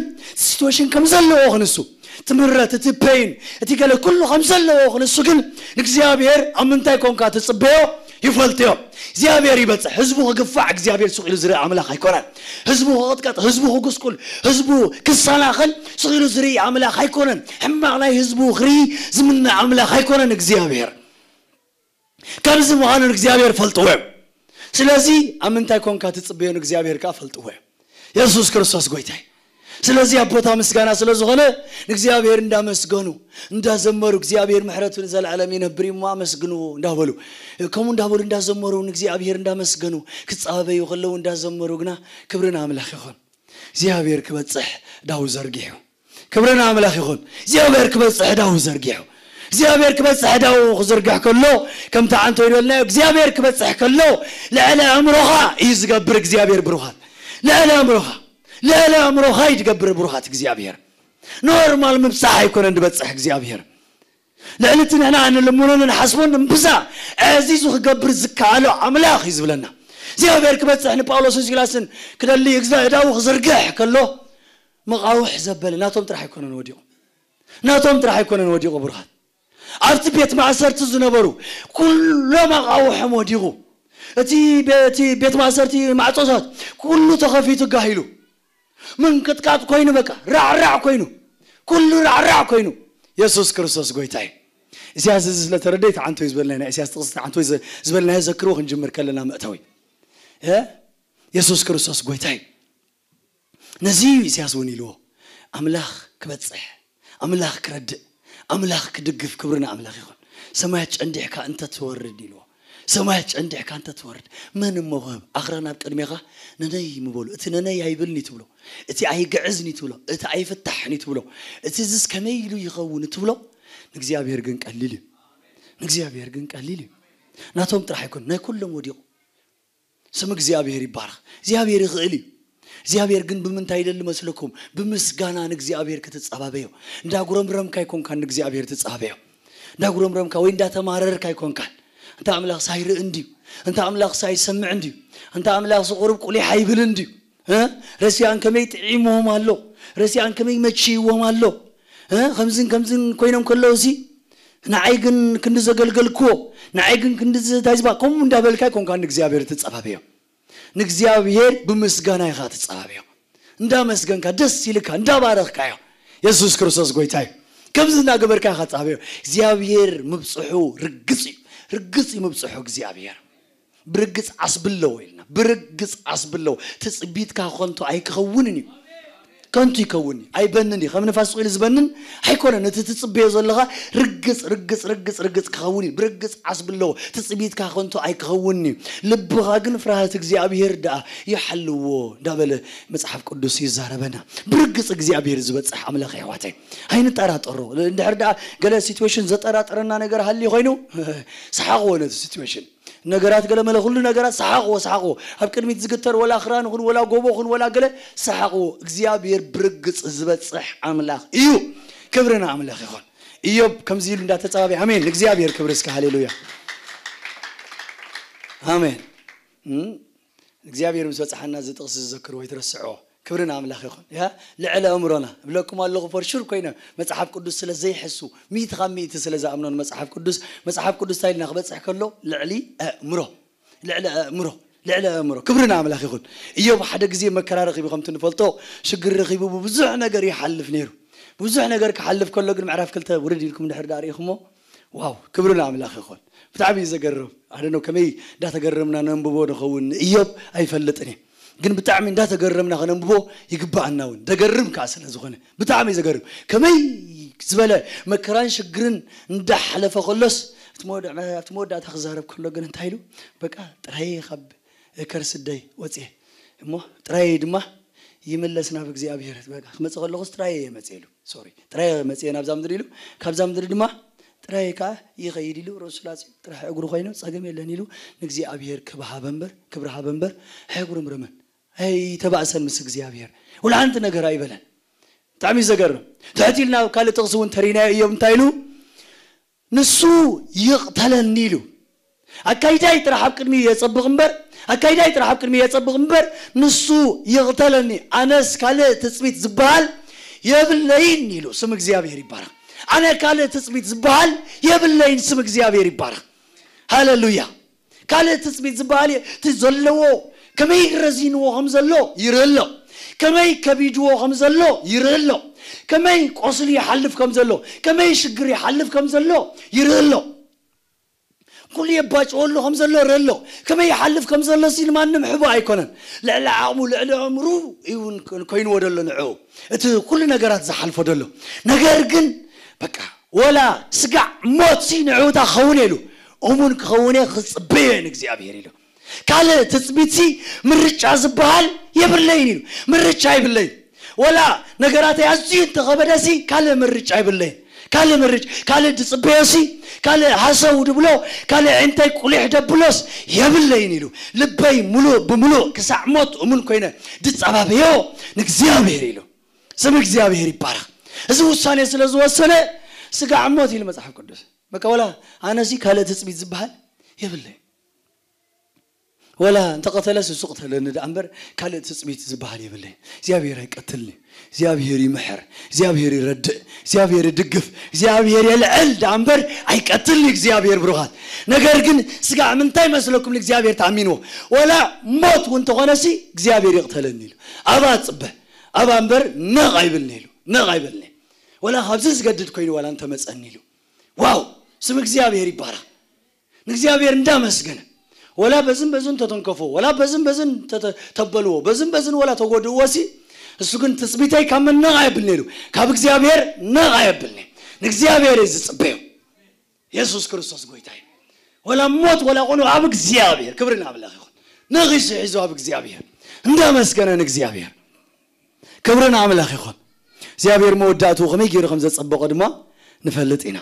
ሲትዌሽን ከም ዘለዎ ክንሱ፣ እቲ ምረት፣ እቲ ፔይን፣ እቲ ገለ ኩሉ ከም ዘለዎ ክንሱ ግን ንእግዚኣብሔር ኣብ ምንታይ ኮንካ ትጽበዮ ይፈልጥዮ። እግዚኣብሔር ይበጽሕ። ህዝቡ ክግፋዕ እግዚኣብሔር ስቕ ኢሉ ዝርኢ ኣምላኽ ኣይኮነን። ህዝቡ ክቕጥቀጥ፣ ህዝቡ ክጉስቁል፣ ህዝቡ ክሰናኸል ስቕ ኢሉ ዝርኢ ኣምላኽ ኣይኮነን። ሕማቕ ናይ ህዝቡ ክርኢ ዝምነ ኣምላኽ ኣይኮነን እግዚኣብሔር። ከምዚ ምዃኑ እግዚኣብሔር ፈልጥዎ እዮም። ስለዚ ኣብ ምንታይ ኮንካ ትጽበዮ ንእግዚኣብሔር ከኣ ፈልጥዎ እዮም። የሱስ ክርስቶስ ጎይታይ። ስለዚ ኣብ ቦታ ምስጋና ስለ ዝኾነ ንእግዚኣብሔር እንዳመስገኑ እንዳዘመሩ እግዚኣብሔር ምሕረቱ ንዘለዓለም ይነብር እዩ እሞ ኣመስግንዎ እንዳበሉ ከምኡ እንዳበሉ እንዳዘመሩ ንእግዚኣብሔር እንዳመስገኑ ክጻበዩ ከለዉ እንዳዘመሩ ግና ክብሪ ንኣምላኽ ይኹን። እግዚኣብሔር ክበጽሕ ዳው ዘርጊሑ ክብሪ ንኣምላኽ ይኹን። እግዚኣብሔር ክበጽሕ ዳው ዘርጊሑ እግዚኣብሔር ክበጽሕ ዳው ክዝርግሕ ከሎ ከምቲ ዓንቶ ይበልናዮ እግዚኣብሔር ክበጽሕ ከሎ ልዕሊ ኣእምሮኻ እዩ ዝገብር እግዚኣብሔር ብሩኻት ልዕሊ ኣእምሮኻ ልዕሊ ኣእምሮኻ እዩ ዝገብር ብሩኻት እግዚኣብሔር ኖርማል ምብጻሕ ኣይኮነን ዝበጽሕ እግዚኣብሔር ልዕሊ እቲ ንሕና እንልምኖን ንሓስቦን እምብዛ ኣዕዚዙ ክገብር ዝከኣሎ ኣምላኽ እዩ ዝብለና እግዚኣብሔር ክበጽሕ ንጳውሎስን ሲላስን ክደሊ እዳው ክዝርግሕ ከሎ መቓውሕ ዘበለ ናቶም ጥራሕ ኣይኮነን ወዲቑ ናቶም ጥራሕ ኣይኮነን ወዲቑ ብሩኻት ኣብቲ ቤት ማእሰርቲ ዝነበሩ ኩሎም ኣቓውሖም ወዲቑ እቲ ቤት ቤት ማእሰርቲ ማዕጾታት ኩሉ ተኸፊቱ ጋሂሉ ምንቅጥቃጥ ኮይኑ በቃ ራዕራዕ ኮይኑ ኩሉ ራዕራዕ ኮይኑ የሱስ ክርስቶስ ጎይታ እዩ ኢሳያስ እዚ ስለ ተረደ ተዓንቶ እዩ ዝበልና ኢና ኢሳያስ ጥቕሲ ተዓንቶ ዝበልናዮ ዘክርዎ ክንጅምር ከለና መእተዊ የሱስ ክርስቶስ ጎይታ እዩ ነዚ እዩ ኢሳያስ እውን ኢልዎ ኣምላኽ ክበጽሕ ኣምላኽ ክረድእ ኣምላኽ ክድግፍ ክብሪ ንኣምላኽ ይኹን ሰማያት ጨንዲሕካ እንተ ትወርድ ኢልዎ ሰማያት ጨንዲሕካ እንተ ትወርድ መን እሞ ክህብ ኣኽራን ኣብ ቅድሜኻ ነነይ ምበሉ እቲ ነነይ ኣይብልኒ ትብሎ እቲ ኣይግዕዝኒ ትብሎ እቲ ኣይፍታሕኒ ትብሎ እቲ ዝስ ከመይ ኢሉ ይኸውን ትብሎ ንእግዚኣብሔር ግን ቀሊል እዩ ንእግዚኣብሔር ግን ቀሊል እዩ ናቶም ጥራሕ ኣይኮን ናይ ኩሎም ወዲቑ ስም እግዚኣብሔር ይባረኽ እግዚኣብሔር ይኽእል እዩ እግዚኣብሔር ግን ብምንታይ ይደሊ መስለኩም ብምስጋና ንእግዚኣብሔር ክትጸባበዮ እንዳጉረምረምካ ይኮንካ ንእግዚኣብሔር ትጸባበዮ እንዳጉረምረምካ ወይ እንዳተማረርካ ይኮንካ እንተ ኣምላኽ ሳይርኢ እንድዩ እንተ ኣምላኽ ሳይሰምዕ እንድዩ እንተ ኣምላኽ ዝቑርብ ቁሊሕ ኣይብል እንድዩ ረሲኣን ከመይ ጥዒምዎም ኣሎ ረሲኣን ከመይ መችይዎም ኣሎ ከምዝን ከምዝን ኮይኖም ከለውሲ ንዓይ ግን ክንዲ ዘገልገልክዎ ንዓይ ግን ክንዲ ዝታይዝባ ከምኡ እንዳበልካ ይኮንካ ንእግዚኣብሔር ትጸባበዮ ንእግዚኣብሔር ብምስጋና ኢኻ ትጸባበዮ እንዳመስገንካ ደስ ኢልካ እንዳባረኽካዮ የሱስ ክርስቶስ ጎይታ እዩ ከምዚ እናገበርካ ኢኻ ትጸባበዮ እግዚኣብሔር ምብጽሑ ርግጽ እዩ ርግጽ እዩ ምብጽሑ እግዚኣብሔር ብርግጽ ዓስብለዎ ኢልና ብርግጽ ዓስብለዎ ትጽቢትካ ከንቱ ኣይክኸውንን እዩ ከንቱ ይከውን እዩ ኣይበንን እዩ ከም ንፋስ ስቕ ኢሉ ዝበንን ኣይኮነን እቲ ትጽበዮ ዘለኻ ርግጽ ርግጽ ርግጽ ርግጽ ክኸውን እዩ ብርግጽ ዓስብለዎ ትጽቢትካ ከንቱ ኣይክኸውን እዩ ልብኻ ግን ፍርሃት እግዚኣብሔር ደኣ ይሓልዎ እንዳበለ መጽሓፍ ቅዱስ ይዛረበና ብርግጽ እግዚኣብሔር ዝበጽሕ ኣምላኽ ይሕዋተይ ኣይንጠራጠሮ እንድሕር ደኣ ገለ ሲትዌሽን ዘጠራጠረና ነገር ሃልዩ ኮይኑ ሰሓቕዎ ነቲ ሲትዌሽን ነገራት ገለ መለ ኩሉ ነገራት ሰሓቕዎ ሰሓቕዎ ኣብ ቅድሚት ዝግተር ወላ ኣኽራን ኹን ወላ ጎቦ ኹን ወላ ገለ ሰሓቕዎ እግዚኣብሔር ብርግጽ ዝበጽሕ ኣምላኽ እዩ ክብሪ ንኣምላኽ ይኹን እዮብ ከምዚ ኢሉ እንዳተጸባበየ ኣሜን ንእግዚኣብሔር ክብሪ እስከ ሃሌሉያ ኣሜን እግዚኣብሔር ምስ በጽሓና እዚ ጥቕሲ ዝዘክር ወይ ትረስዕዎ ክብሪ ንኣምላኽ ይኹን። ያ ልዕሊ ኣእምሮና እብለኩም ኣለኹ፣ for sure ኮይነ፣ መጽሓፍ ቅዱስ ስለ ዘይሕሱ፣ ሚእቲ ካብ ሚእቲ ስለ ዝኣምኖ ንመጽሓፍ ቅዱስ፣ መጽሓፍ ቅዱስ እንታይ ኢልና ክበጽሕ ከሎ? ልዕሊ ኣእምሮ፣ ልዕሊ ኣእምሮ፣ ልዕሊ ኣእምሮ። ክብሪ ንኣምላኽ ይኹን። እዮብ ሓደ ግዜ መከራ ረኺቡ፣ ከምቲ ንፈልጦ፣ ሽግር ረኺቡ ብብዙሕ ነገር ይሓልፍ ነይሩ። ብዙሕ ነገር ክሓልፍ ከሎ ግን፣ ምዕራፍ ክልተ ውርድ ኢልኩም ድሕር ዳኣ ርኢኹሞ፣ ዋው፣ ክብሪ ንኣምላኽ ይኹን። ብጣዕሚ እዩ ዘገርም። ኣደነው ከመይ እንዳተገረምና ነንብቦ ንኸውን፣ ንእዮብ ኣይፈልጥን እየ፣ ግን ብጣዕሚ እንዳተገረምና ከነንብቦ ይግባኣና እውን፣ ደገርም ከዓ ስለ ዝኾነ። ብጣዕሚ እዩ ዘገርም። ከመይ ዝበለ መከራን ሽግርን እንዳሓለፈ ከሎስ፣ ኣብቲ መወዳ-፣ ኣብቲ መወዳእታ ክዛረብ ከሎ ግን እንታይ ኢሉ? በቃ፣ ጥራይ ካብ ከርሲ ኣደይ ወፅየ እሞ፣ ጥራይ ድማ ይምለስ ናብ እግዚኣብሔር። በቃ፣ ክመፅእ ከለኹስ ጥራይ እየ መፅየ ኢሉ። ሶሪ፣ ጥራይ መፅየ ናብዛ ምድሪ ኢሉ፣ ካብዛ ምድሪ ድማ ጥራይ ከዓ ይኸይድ ኢሉ፣ ርእሱ ላፅዩ፣ ጥራሕ እግሩ ኮይኑ፣ ጸገም የለን ኢሉ፣ ንእግዚኣብሔር ክብሪ ሃበ እምበር፣ ክብሪ ሃበ እምበር፣ ኣይጉርምርምን፣ ኣይተባእሰን ምስ እግዚኣብሔር። ወላ ሓንቲ ነገር ኣይበለን። ብጣዕሚ እዩ ዘገርም። ትሕት ኢልና ኣብ ካልእ ጥቕሲ እውን ተሪናዮ እዮም። እንታይ ኢሉ? "ንሱ ይቕተለኒ" ኢሉ። "ኣካይዳይ ጥራሕ ኣብ ቅድሚ የጸብቕ እምበር፣ ኣካይዳይ ጥራሕ ኣብ ቅድሚ የጸብቕ እምበር፣ ንሱ ይቕተለኒ። ኣነስ ካልእ ትጽቢት ዝበሃል የብለይን" ኢሉ። ስም እግዚኣብሔር ይባረኽ። "ኣነ ካልእ ትጽቢት ዝበሃል የብለይን።" ስም እግዚኣብሔር ይባረኽ። ሃሌሉያ። ካልእ ትጽቢት ዝበሃል የ-፣ እቲ ዘለዎ፣ ከመይ ረዚንዎ ከም ዘሎ ይርኢ ኣሎ። ከመይ ከቢድዎ ከም ዘሎ ይርኢ ኣሎ። ከመይ ቆስሊ ይሓልፍ ከም ዘሎ፣ ከመይ ሽግር ይሓልፍ ከም ዘሎ ይርኢ ኣሎ። ኩሉ የባጭወሉ ከም ዘሎ ይርኢ ኣሎ። ከመይ ይሓልፍ ከም ዘሎ ሲ ንማንም ሕቡእ ኣይኮነን። ልዕሊ ዓቕሙ፣ ልዕሊ ኣእምሩ እዩ እውን ኮይንዎ ደሎ ንዕኡ። እቲ ኩሉ ነገራት ዝሓልፎ ደሎ። ነገር ግን በቃ፣ "ወላ ስጋዕ ሞት ሲ ንዕውታ ክኸውን ኢሉ፣ እሙን ክኸውን እየ፣ ክጽበዮ እየ ንእግዚኣብሔር" ኢሉ። ካልእ ትጽቢት ሲ ምርጫ ዝበሃል የብለይን ኢሉ። ምርጫ የብለይን። ወላ ነገራተይ ኣዝዩ እንተኸበደ ሲ ካልእ ምርጫ የብለይን። ካልእ ምርጭ-፣ ካልእ ድጽበዮ ሲ፣ ካልእ ሃሰው ድብሎ፣ ካልእ ዕንተይ ቁሊሕ ደብሎስ የብለይን ኢሉ። ልበይ ሙሉእ ብሙሉእ ክሳዕ ሞት እሙን ኮይነ ድጸባበዮ ንእግዚኣብሔር ኢሉ። ስም እግዚኣብሔር ይባረኽ። እዚ ውሳኔ ስለ ዝወሰነ ስጋዕ ሞት ኢሉ መጽሓፍ ቅዱስ። በቃ ወላ ኣነሲ ካልእ ትጽቢት ዝበሃል የብለይ። ወላ እንተቐተለስ እሱ ቅተለኒ ደኣ እምበር ካልእ ትጽቢት ዝበሃል የብለይ። እግዚኣብሔር ኣይቀትልኒ። እግዚኣብሔር ይምሕር። እግዚኣብሔር ይረድእ። እግዚኣብሔር ይድግፍ። እግዚኣብሔር የልዕል ደኣ እምበር ኣይቀትልኒ እግዚኣብሔር ብሩኻት። ነገር ግን ስጋዕ ምንታይ መስለኩም ንእግዚኣብሔር ተኣሚንዎ? ወላ ሞት እውን እንተኾነሲ እግዚኣብሔር ይቕተለኒ ኢሉ። ኣባ ጽበ፣ ኣባ እምበር ነቕ ኣይብልኒ ኢሉ። ነቕ ኣይብልኒ። ወላ ካብዚ ዝገድድ ኮይኑ ወላ እንተመጸኒ ኢሉ። ዋው! ስም እግዚኣብሔር ይባረኽ። ንእግዚኣብሔር እንዳመስገነ፣ ወላ በዝን በዝን ተተንከፎ፣ ወላ በዝን በዝን ተተ-፣ ተበልዎ፣ በዝን በዝን ወላ ተጎድእዎ ሲ፣ እሱ ግን ትጽቢተይ ካብ መን ነቕ ኣየብልኒ ኢሉ። ካብ እግዚኣብሔር ነቕ ኣየብልኒ። ንእግዚኣብሔር እየ ዝጽበዮ። የሱስ ክርስቶስ ጎይታ እዩ። ወላ ሞት ወላ ቁኑ ኣብ እግዚኣብሔር፣ ክብሪ ንኣምላኽ ይኹን። ነቒሱ ሒዙ ኣብ እግዚኣብሔር እንዳመስገነ ንእግዚኣብሔር። ክብሪ ንኣምላኽ ይኹን። እግዚኣብሔር መወዳእትኡ ከመይ ገይሩ ከም ዘጸበቖ ድማ ንፈልጥ ኢና።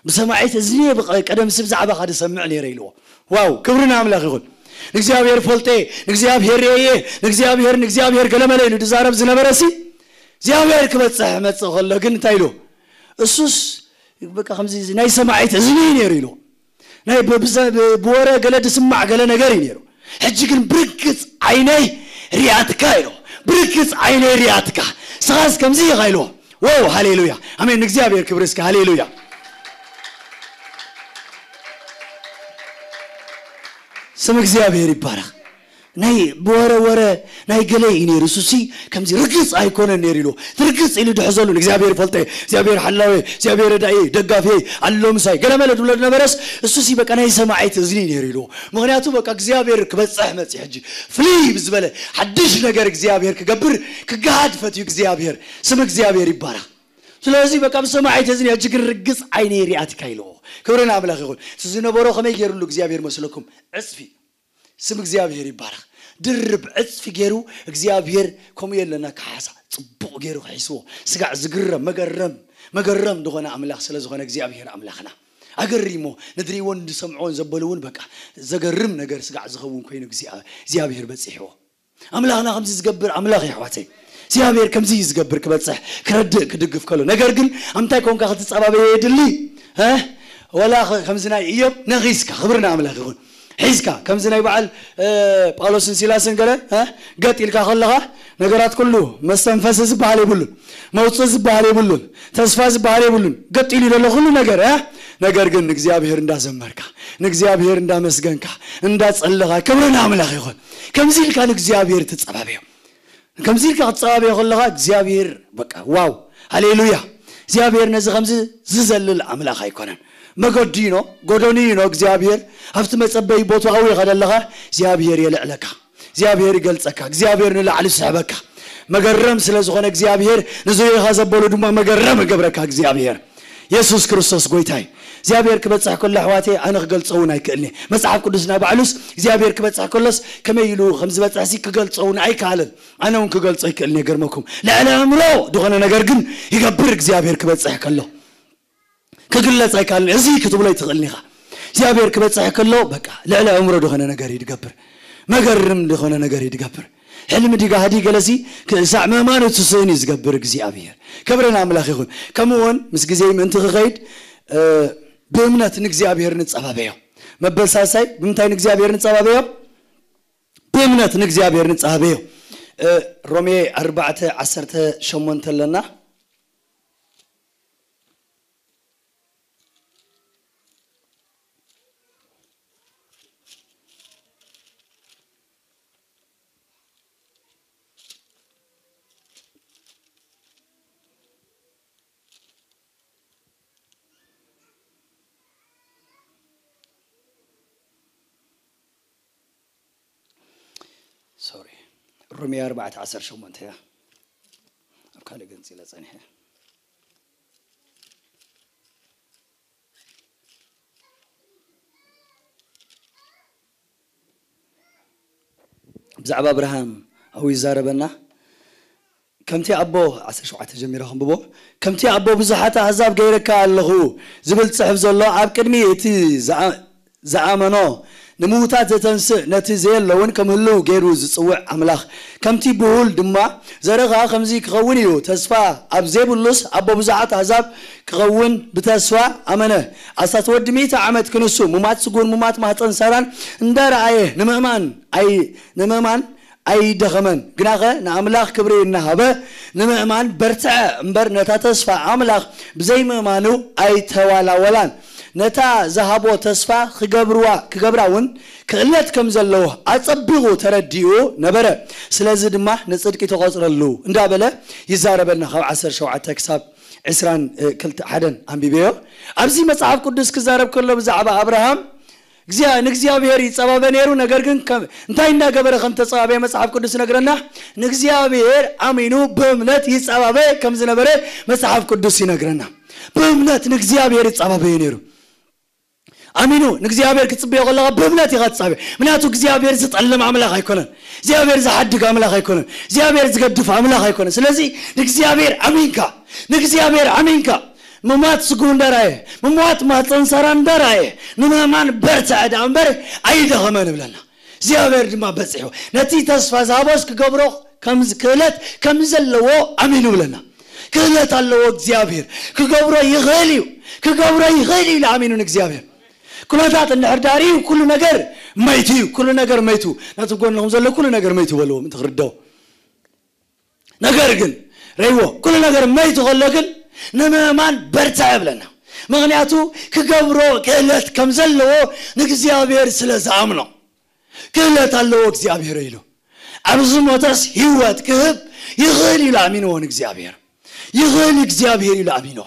"ብሰማዒት እዝኒ ብቐ-፣ ቀደም ሲ ብዛዕባኻ ድሰምዕ ነይረ" ኢልዎ። ዋው፣ ክብሪ ንኣምላኽ ይኹን። "ንእግዚኣብሔር ፈልጠ፣ ንእግዚኣብሔር ርእየ፣ ንእግዚኣብሔር፣ ንእግዚኣብሔር ገለመለ" ኢሉ ድዛረብ ዝነበረ ሲ፣ እግዚኣብሔር ክበጽሕ መጽእ ከሎ ግን እንታይ ኢሉ? እሱስ በቃ ከምዚ ናይ ሰማዒት እዝኒ እዩ ነይሩ ኢሉ። ናይ ብ-፣ ብዘ-፣ ብ-፣ ብወረ ገለ ድስማዕ ገለ ነገር እዩ ነይሩ። ሕጂ ግን "ብርግጽ ዓይነይ ሪኣትካ" ኢሉ። "ብርግጽ ዓይነይ ሪኣትካ። ስኻስ ከምዚ ኢኻ" ኢልዎ። ዋው፣ ሃሌሉያ። ኣሜን። ንእግዚኣብሔር ክብሪ እስከ። ሃሌሉያ። ስም እግዚኣብሔር ይባረኽ። ናይ ብወረ ወረ ናይ ገለ እዩ ነይሩ። እሱሲ ከምዚ ርግጽ ኣይኮነን ነይሩ ኢሉ። ርግጽ ኢሉ ድሕዘሉ፣ "ንእግዚኣብሔር ይፈልጠ፣ እግዚኣብሔር ሓላዌ፣ እግዚኣብሔር ረዳኢ፣ ደጋፊ፣ ኣሎ ምሳይ" ገለ መለ ድብሎ ድነበረስ፣ እሱሲ በቃ ናይ ሰማዒት እዝኒ ነይሩ ኢሉ። ምኽንያቱ በቃ እግዚኣብሔር ክበጽሕ መጽእ ሕጂ። ፍልይ ብዝበለ ሓድሽ ነገር እግዚኣብሔር ክገብር፣ ክገሃድ ፈትዩ እግዚኣብሔር። ስም እግዚኣብሔር ይባረኽ። ስለዚ በቃ ብሰማዒት እዝኒ ሕጂ ግን ርግጽ ዓይነይ ሪኣትካ ኢልዎ። ክብሪ ንኣምላኽ ይኹን። እቲ ዝነበሮ ከመይ ገይሩሉ እግዚኣብሔር መስለኩም? ዕጽፊ። ስም እግዚኣብሔር ይባረኽ። ድርብ ዕጽፊ ገይሩ እግዚኣብሔር ከምኡ የለና ክሓሳ ጽቡቕ ገይሩ ክሒስዎ። ስጋዕ ዝግረም መገረም፣ መገረም ዝኾነ ኣምላኽ ስለ ዝኾነ እግዚኣብሔር ኣምላኽና። ኣገሪሞ ንድሪዎን ዝሰምዕዎን ዘበልውን በቃ ዘገርም ነገር ስጋዕ ዝኸውን ኮይኑ እግዚኣብ-፣ እግዚኣብሔር በጺሕዎ። ኣምላኽና ከምዚ ዝገብር ኣምላኽ እዩ ኣሕዋተይ። እግዚኣብሔር ከምዚ እዩ ዝገብር ክበጽሕ፣ ክረድእ፣ ክድግፍ ከሎ። ነገር ግን ኣምታይ ኮንካ ክትጸባበዮ የድሊ? እ? ወላ ኸ-፣ ከምዚ ናይ ኢዮብ ነኺስካ፣ ክብሪ ንኣምላኽ ይኹን። ሒዝካ ከምዚ ናይ በዓል ጳውሎስን ሲላስን ገለ ገጥ ኢልካ ከለኻ ነገራት ኩሉ መስተንፈሲ ዝበሃል የብሉን፣ መውፅእ ዝበሃል የብሉን፣ ተስፋ ዝበሃል የብሉን። ገጥ ኢሉ ዘሎ ኩሉ ነገር። ነገር ግን ንእግዚኣብሔር እንዳዘመርካ፣ ንእግዚኣብሔር እንዳመስገንካ፣ እንዳጸለኻ፣ ክብሪ ንኣምላኽ ይኹን። ከምዚ ኢልካ ንእግዚኣብሔር ትጸባበዮ። ከምዚ ኢልካ ክትጸባበዮ ከለኻ እግዚኣብሔር በቃ ዋው፣ ሃሌሉያ። እግዚኣብሔር ነዚ ከምዚ ዝዘልል ኣምላኽ ኣይኮነን። መገዲ ኢኖ፣ ጎደኒ ኢኖ እግዚኣብሔር ኣብቲ መጸበይ ቦቱ ኣውሪኻ ደለኻ እግዚኣብሔር የልዕለካ። እግዚኣብሔር ይገልጸካ። እግዚኣብሔር ንላዕሊ ይስሕበካ። መገረም ስለ ዝኾነ እግዚኣብሔር ንዙሪኻ ዘበሉ ድማ መገረም ይገብረካ እግዚኣብሔር። የሱስ ክርስቶስ ጎይታይ እግዚኣብሔር ክበጽሕ ከሎ ኣሕዋተይ ኣነ ክገልጾ እውን ኣይክእልኒ። መጽሓፍ ቅዱስና ባዕሉስ እግዚኣብሔር ክበጽሕ ከሎስ ከመይ ኢሉ ከም ዝበጽሕሲ ክገልጾ እውን ኣይከኣልን። ኣነ እውን ክገልጾ ኣይክእልን። የገርመኩም ልዕሊ ኣእምሮ ዝኾነ ነገር ግን ይገብር እግዚኣብሔር ክበጽሕ ከሎ። ክግለጽ ኣይከኣልን። እዚ ክትብሎ ኣይትኽእልን ኢኻ። እግዚኣብሔር ክበጽሕ ከሎ በቃ ልዕሊ ኣእምሮ ዝኾነ ነገር ይድገብር። መገርም ዝኾነ ነገር ይድገብር። ሕልሚ ዲጋ ሃዲ ገለሲ ክእሳዕ መማኑ ትስእን እዩ ዝገብር እግዚኣብሔር። ክብርን ኣምላኽ ይኹን። ከምኡ እውን ምስ ግዜ ምእንቲ ክኸይድ ብእምነት ንእግዚኣብሔር ንጸባበዮ። መበል ሳልሳይ ብምንታይ ንእግዚኣብሔር ንጸባበዮ? ብእምነት ንእግዚኣብሔር ንጸባበዮ። ሮሜ ኣርባዕተ ዓሰርተ ሸሞንተ ኣለና። ሶሪ፣ ሮሜ ኣርባዕተ ዓሰርተ ሸሞንተ እያ። ኣብ ካልእ ገንፂለ ፀኒሐ። ብዛዕባ ኣብርሃም ኣብኡ ይዛረበና። ከምቲ ኣቦ ዓሰርተ ሸውዓተ ጀሚረ ከንብቦ። ከምቲ ኣቦ ብዙሓት ኣህዛብ ገይረካ ኣለኹ ዝብል ጽሑፍ ዘሎ ኣብ ቅድሚ እቲ ዝኣመኖ ንምዉታት ዘተንስእ ነቲ ዘየለውን ከም ህልው ገይሩ ዝጽውዕ ኣምላኽ ከምቲ ብሁል ድማ ዘርእኻ ከምዚ ክኸውን እዩ ተስፋ ኣብ ዘይብሉስ ኣቦ ብዙሓት ኣህዛብ ክኸውን ብተስፋ ኣመነ። ኣስታት ወዲ ሚእቲ ዓመት ክንሱ ሙማት ስጉን ሙማት ማህፀን ሳራን እንዳረኣየ ንምእማን ኣይ ንምእማን ኣይደኸመን፣ ግናኸ ንኣምላኽ ክብሪ እናሃበ ንምእማን በርትዐ እምበር፣ ነታ ተስፋ ኣምላኽ ብዘይምእማኑ ኣይተዋላወላን። ነታ ዝሃቦ ተስፋ ክገብርዋ ክገብራ እውን ክእለት ከም ዘለዎ ኣጸቢቑ ተረዲኡ ነበረ። ስለዚ ድማ ንጽድቂ ተቖጽረሉ እንዳበለ ይዛረበልና። ካብ ዓሰርተ ሸውዓተ ክሳብ ዕስራን ክልተ ሓደን ኣንቢበዮ። ኣብዚ መጽሓፍ ቅዱስ ክዛረብ ከሎ ብዛዕባ ኣብርሃም ንእግዚኣብሔር ይጸባበ ነይሩ። ነገር ግን እንታይ እንዳገበረ ከም ተጸባበየ መጽሓፍ ቅዱስ ይነግረና። ንእግዚኣብሔር ኣሚኑ ብእምነት ይጸባበ ከም ዝነበረ መጽሓፍ ቅዱስ ይነግረና። ብእምነት ንእግዚኣብሔር ይጸባበየ ነይሩ። ኣሚኑ ንእግዚኣብሔር ክትጽበዮ ከለኻ ብእምነት ኢኻ ትጸባበ። ምክንያቱ እግዚኣብሔር ዝጠልም ኣምላኽ ኣይኮነን። እግዚኣብሔር ዝሓድግ ኣምላኽ ኣይኮነን። እግዚኣብሔር ዝገድፍ ኣምላኽ ኣይኮነን። ስለዚ ንእግዚኣብሔር ኣሚንካ ንእግዚኣብሔር ኣሚንካ ምሟት ስጉ እንዳራየ ምሟት ማፀንሰራ እንዳራየ ንምእማን በርትዐ ደኣ እምበር ኣይደኸመን ይብለና። እግዚኣብሔር ድማ በፂሑ ነቲ ተስፋ ዝሃቦስ ክገብሮ ክእለት ከም ዘለዎ ኣሚኑ ይብለና። ክእለት ኣለዎ እግዚኣብሔር። ክገብሮ ይኽእል እዩ። ክገብሮ ይኽእል እዩ ኢሉ ኣሚኑ ንእግዚኣብሔር። ኩነታት እንድሕር ዳርዩ ኩሉ ነገር መይቱ እዩ። ኩሉ ነገር መይቱ። ነቲ ጎንኹም ዘሎ ኩሉ ነገር መይቱ በልዎ ምእንቲ ክርደው። ነገር ግን ረይዎ ኩሉ ነገር መይቱ ከሎ ግን ንምእማን በርትዐ ይብለና። ምክንያቱ ክገብሮ ክእለት ከም ዘለዎ ንእግዚኣብሔር ስለ ዝኣምኖ ክእለት ኣለዎ እግዚኣብሔር ኢሉ ኣብዚ ሞተስ ህይወት ክህብ ይኽእል ኢሉ ኣሚንዎ ንእግዚኣብሔር። ይኽእል እግዚኣብሔር ኢሉ ኣሚንዎ።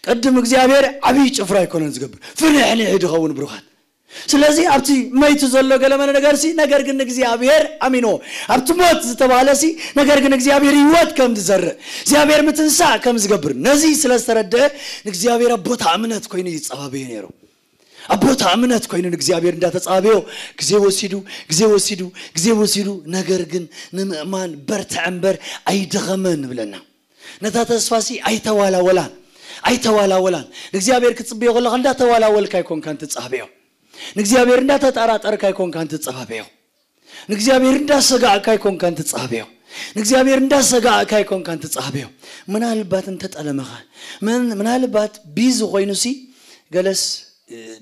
ቅድም እግዚኣብሔር ዓብዪ ጭፍራ ኣይኮነን ዝገብር ፍንሕንሒ ድኸውን ብሩኻት። ስለዚ ኣብቲ መይቱ ዘሎ ገለመለ ነገር ሲ ነገር ግን እግዚኣብሔር ኣሚንዎ። ኣብቲ ሞት ዝተባህለ ሲ ነገር ግን እግዚኣብሔር ህይወት ከም ዝዘርእ እግዚኣብሔር ምትንሳእ ከም ዝገብር ነዚ ስለ ዝተረድአ ንእግዚኣብሔር ኣቦታ እምነት ኮይኑ ይጸባበዩ ነይሩ። ኣቦታ እምነት ኮይኑ ንእግዚኣብሔር እንዳተጸባበዮ ግዜ ወሲዱ ግዜ ወሲዱ ግዜ ወሲዱ ነገር ግን ንምእማን በርትዐ እምበር ኣይደኸመን ንብለና። ነታ ተስፋሲ ኣይተዋላወላን ኣይተዋላወላን። ንእግዚኣብሔር ክትጽብዮ ከለኻ እንዳተዋላወልካ ኣይኮንካን ትጻበዮ። ንእግዚኣብሔር እንዳተጠራጠርካ ኣይኮንካን ትጸባበዮ። ንእግዚኣብሔር እንዳሰጋእካ ኣይኮንካን ትጻበዮ። ንእግዚኣብሔር እንዳሰጋእካ ኣይኮንካን ትጻበዮ። ምናልባት እንተጠለመኸ ምናልባት ቢዚ ኮይኑሲ ገለስ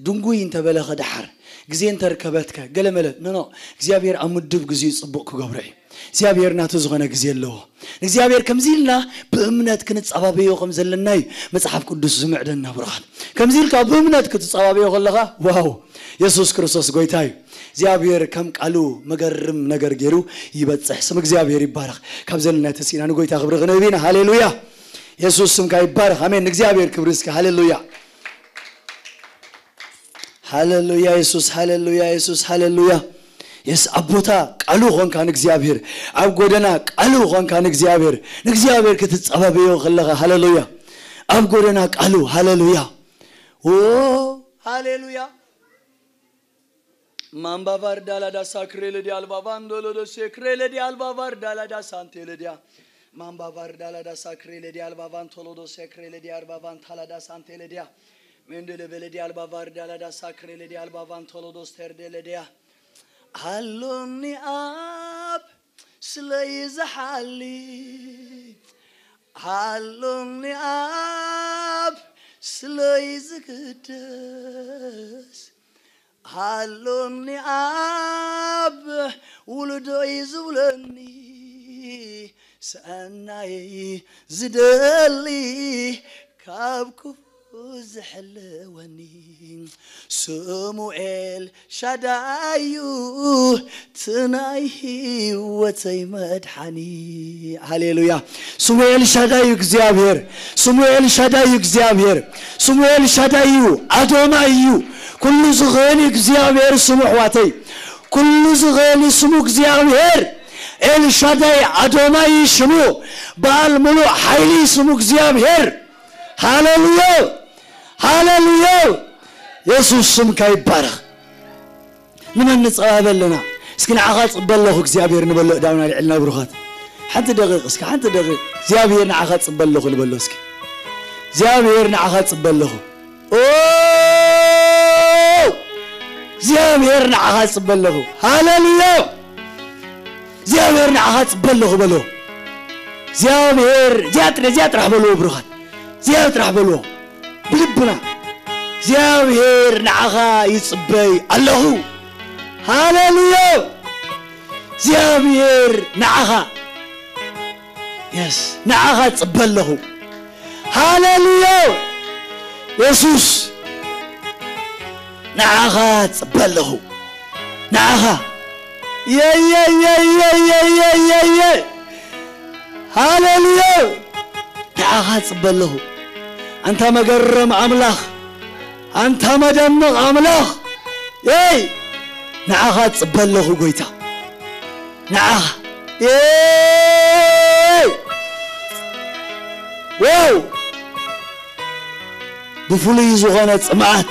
ድንጉይ እንተበለኸ ደሓር ግዜ እንተርከበትከ ገለመለ ኖኖ እግዚኣብሔር ኣብ ምዱብ ግዜኡ ጽቡቕ ክገብሮ እዩ። እግዚኣብሔር ናቱ ዝኾነ ግዜ ኣለዎ። ንእግዚኣብሔር ከምዚ ኢልና ብእምነት ክንጸባበዮ ከም ዘለና እዩ መጽሓፍ ቅዱስ ዝምዕደና። ብሩኻት፣ ከምዚ ኢልካ ብእምነት ክትጸባበዮ ከለኻ፣ ዋው፣ የሱስ ክርስቶስ ጎይታ እዩ። እግዚኣብሔር ከም ቃሉ መገርም ነገር ገይሩ ይበጽሕ። ስም እግዚኣብሔር ይባረኽ። ካብ ዘለና ተሲእና ንጎይታ ክብሪ ክንህብ ኢና። ሃሌሉያ! የሱስ ስምካ ይባረኽ። ኣሜን። ንእግዚኣብሔር ክብሪ እስኪ። ሃሌሉያ! ሃሌሉያ የሱስ፣ ሃሌሉያ የሱስ፣ ሃሌሉያ። የስ ኣብ ቦታ ቃሉ ኾንካ ንእግዚኣብሔር፣ ኣብ ጎደና ቃሉ ኾንካ ንእግዚኣብሔር፣ ንእግዚኣብሔር ክትጸባበዮ ከለኻ፣ ሃሌሉያ፣ ኣብ ጎደና ቃሉ፣ ሃሌሉያ። ኦ፣ ሃሌሉያ። ማምባቫር ዳላዳ ሳክሬ ለዲ ኣልባቫን ዶሎዶ ሴክሬ ለዲ ኣልባቫር ዳላዳ ሳንቴ ለዲያ። ማምባቫር ዳላዳ ሳክሬ ለዲ ኣልባቫን ቶሎዶ ሴክሬ ለዲ ኣልባቫን ታላዳ ሳንቴ ለዲያ። ሜንደለ በለዲ ኣልባቫር ዳላዳ ሳክሬ ለዲ ኣልባቫን ቶሎዶ ስተርዴ ለዲያ። ኣሎኒ ኣብ ስለይ ዝሓሊ፣ ኣሎኒ ኣብ ስለይ ዝግደስ፣ ኣሎኒ ኣብ ውልዶይ ዝብለኒ፣ ሰናይ ዝደሊ፣ ካብ ክፉ ዝሕልወኒ፣ ስሙ ኤልሻዳይ እዩ፣ እቲ ናይ ህይወተይ መድሓኒ። ሃሌሉያ። ስሙ ኤልሻዳይ እዩ እግዚኣብሔር። ስሙ ኤልሻዳይ እዩ እግዚኣብሔር። ስሙ ኤልሻዳይ እዩ፣ ኣዶናይ እዩ። ኩሉ ዝኽእል እዩ እግዚኣብሔር ስሙ፣ ኣሕዋተይ። ኩሉ ዝኽእል እዩ ስሙ እግዚኣብሔር። ኤልሻዳይ ኣዶናይ እዩ ሽሙ። በዓል ሙሉእ ሓይሊ እዩ ስሙ እግዚኣብሔር። ሃሌሉያ፣ ሃሌሉያ። የሱስ ስምካ ይባረኽ። ንመን ንጸባበ ኣለና? እስኪ ንዓኻ ጽበ ኣለኹ እግዚኣብሔር ንበሎ። እዳውና ልዕልና ብሩኻት፣ ሓንቲ ደቂቕ እስኪ፣ ሓንቲ ደቂቕ። እግዚኣብሔር ንዓኻ ጽበ ኣለኹ ንበሎ እስኪ። እግዚኣብሔር ንዓኻ ጽበ ኣለኹ። ኦ፣ እግዚኣብሔር ንዓኻ ጽበ ኣለኹ። ሃሌሉያ። እግዚኣብሔር ንዓኻ ጽበ ኣለኹ በሎ። እግዚኣብሔር እዚኣ ጥረ-፣ እዚኣ ጥራሕ በልዎ ብሩኻት። እዚኣ ጥራሕ በልዎ ብልብና። እግዚኣብሔር ንዓኻ ይጽበይ ኣለኹ። ሃሌሉያ። እግዚኣብሔር ንዓኻ፣ የስ፣ ንዓኻ ጽበ ኣለኹ። ሃሌሉያ። የሱስ፣ ንዓኻ ጽበ ኣለኹ። ንዓኻ። የየየየየየየ። ሃሌሉያ። ንዓኻ ጽበ ኣለኹ። ኣንታ መገረም ኣምላኽ፣ ኣንታ መደንቕ ኣምላኽ፣ የይ፣ ንዓኻ ጽበ ኣለኹ ጎይታ። ንዓኻ። የይ! ዋው! ብፍሉይ ዝኾነ ጽምኣት፣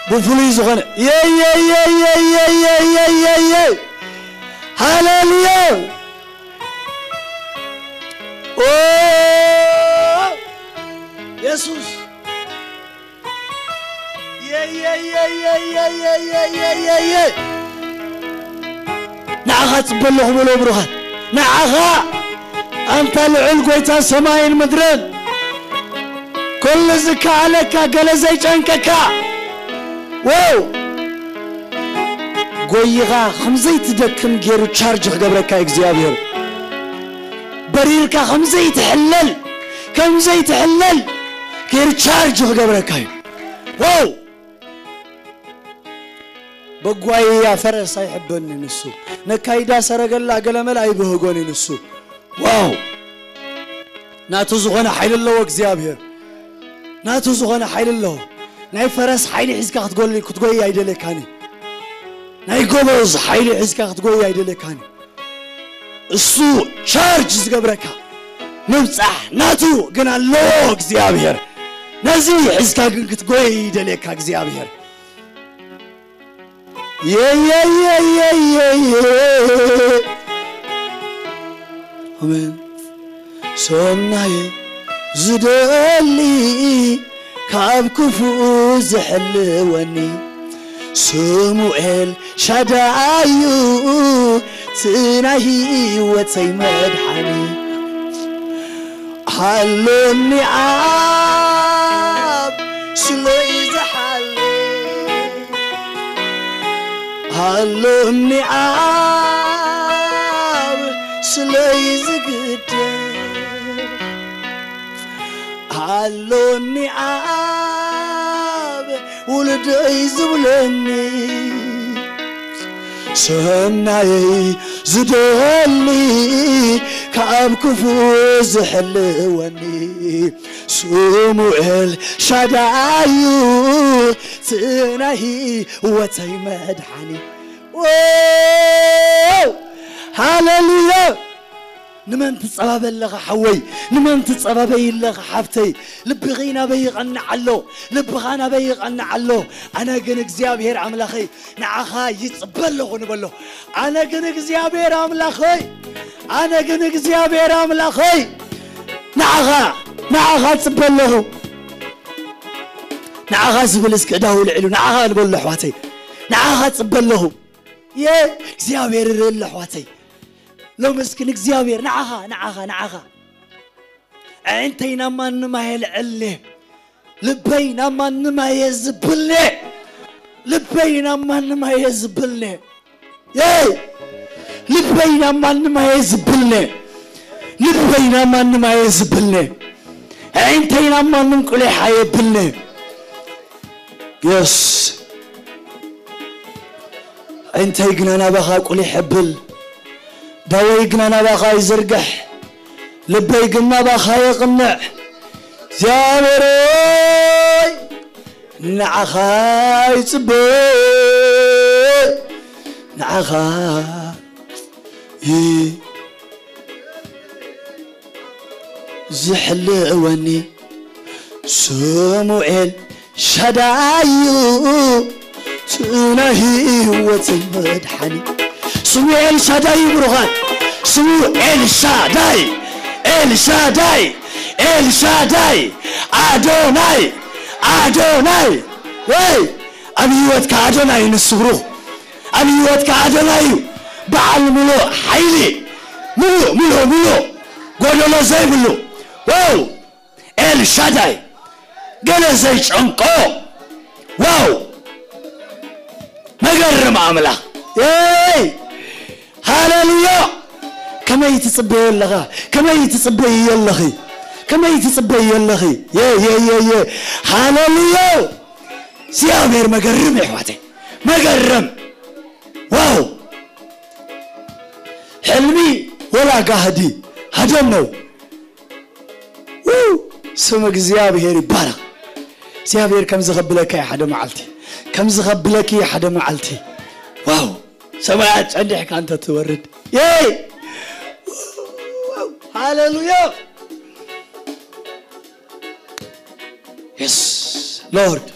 ብፍሉይ ዝኾነ፣ የይ፣ የይ፣ የይ። ሃሌሉያ! ኦ! የሱስ! የየየየየየየየ። ንዓኻ ጽበ ኣለኹ በሎ ብሩኻት። ንዓኻ ኣንታ ልዑል ጎይታ ሰማይን ምድርን፣ ኩሉ ዝከኣለካ፣ ገለ ዘይጨንቀካ። ዋው! ጎይኻ ከም ዘይትደክም ገይሩ ቻርጅ ክገብረካ እዩ እግዚኣብሔር። በሪርካ ከም ዘይትሕለል፣ ከም ዘይትሕለል ገይሩ ቻርጅ ክገብረካ እዩ። ዋው! በጓይያ ፈረስ ኣይሕበኒ ንሱ፣ ነካይዳ ሰረገላ ገለመለ ኣይብህጎን እዩ ንሱ። ዋው! ናቱ ዝኾነ ሓይሊ ኣለዎ እግዚኣብሔር። ናቱ ዝኾነ ሓይሊ ኣለዎ። ናይ ፈረስ ሓይሊ ሒዝካ ክትጎል-፣ ክትጎይ ኣይደለካኒ። ናይ ጎበዝ ሓይሊ ሒዝካ ክትጎይ ኣይደለካኒ። እሱ ቻርጅ ዝገብረካ ምብጻሕ ናቱ ግን ኣለዎ እግዚኣብሔር። ነዚ ሒዝካ ግን ክትጎይ ይደልየካ እግዚኣብሔር። የየየየየየ። ኣሜን። ሰናይ ዝደሊ ካብ ክፉእ ዝሕልወኒ ስሙኤል ሻዳዩ እቲ ናይ ህይወተይ መድሓኒ ሃሎኒ ኣብ ስለይ ዝሓሊ ኣሎኒ ኣብ ስለይ ዝግደል፣ ኣሎኒ ኣብ ውልደይ ዝብለኒ፣ ሰናየይ ዝደሊ ካብ ክፉ ዝሕልወኒ፣ ስሙኤል ሻዳዩ ትናይ ህይወተይ መድሓኒ። ዎ! ሃሌሉያ! ንመን ትጸባበ ኣለኻ ሓወይ? ንመን ትጸባበይ ኣለኻ ሓፍተይ? ልብኺ ናበይ ይቐንዕ ኣሎ? ልብኻ ናበይ ይቐንዕ ኣሎ? ኣነ ግን እግዚኣብሔር ኣምላኸይ ንዓኻ ይጽበ ኣለኹ ንበሎ። ኣነ ግን እግዚኣብሔር ኣምላኸይ፣ ኣነ ግን እግዚኣብሔር ኣምላኸይ ንዓኻ፣ ንዓኻ ጽበ ኣለኹ። ንዓኻ ዝብል እስኪ እዳው ልዕሉ፣ ንዓኻ ንበሎ ኣሕዋተይ፣ ንዓኻ ጽበ ኣለኹ። የ እግዚኣብሔር ርእ ኣሎ ኣሕዋተይ። ሎሚ እስኪ ንእግዚኣብሔር ንዓኻ፣ ንዓኻ፣ ንዓኻ። ኣዒንተይ ናብ ማንም ኣየልዕልኔ፣ ልበይ ናብ ማንም ኣየ ዝብልኔ፣ ልበይ ናብ ማንም ኣየ ዝብልኔ። የይ! ልበይ ናብ ማንም ኣየ ዝብልኔ፣ ልበይ ናብ ማንም ኣየ ዝብልኔ፣ ኣዒንተይ ናብ ማንም ቁሊሕ ኣየብልኔ። የስ! ኣዒንተይ ግና ናባኻ ቁሊሕ የብል፣ ዳወይ ግና ናባኻ ይዝርግሕ፣ ልበይ ግን ናባኻ የቕንዕ። እግዚኣብሔረይ ንዓኻ ይጽበ፣ ንዓኻ ይ- ዝሕልወኒ ስሙኤል ሻዳዩ፣ እቲ ናይ ህይወተይ መድሓኒ። ስሙ ኤልሻዳይ እዩ ብሩኻት። ስሙ ኤልሻዳይ፣ ኤልሻዳይ፣ ኤልሻዳይ፣ ኣዶናይ፣ ኣዶናይ። ወይ ኣብ ህይወትካ ኣዶናይ እዩ ንሱ ብሩኽ። ኣብ ህይወትካ ኣዶናይ እዩ በዓል ምሉእ ሓይሊ። ምሉእ፣ ምሉእ፣ ምሉእ ጎደሎ ዘይብሉ። ዋው! ኤልሻዳይ፣ ገለ ዘይጨንቆ። ዋው! መገርም ኣምላኽ። ኤይ! ሃሌሉያ! ከመይ ትጽበዮ ኣለኻ? ከመይ ትጽበይዮ ኣለኺ? ከመይ ትጽበይዮ ኣለኺ? የ፣ የ፣ የ፣ የ። ሃሌሉያ! እግዚኣብሔር መገርም እዩ ኣሕዋተይ። መገርም። ዋው! ሕልሚ ወላ ጋህዲ፣ I don't know። ው! ስም እግዚኣብሔር ይባረኽ። እግዚኣብሔር ከም ዝኸብለካ እዩ ሓደ መዓልቲ። ከም ዝኸብለኪ እዩ ሓደ መዓልቲ። ዋው! ሰማያት ጸኒሕካ እንተ ትወርድ። የይ! ሃሌሉያ! የስ ሎርድ።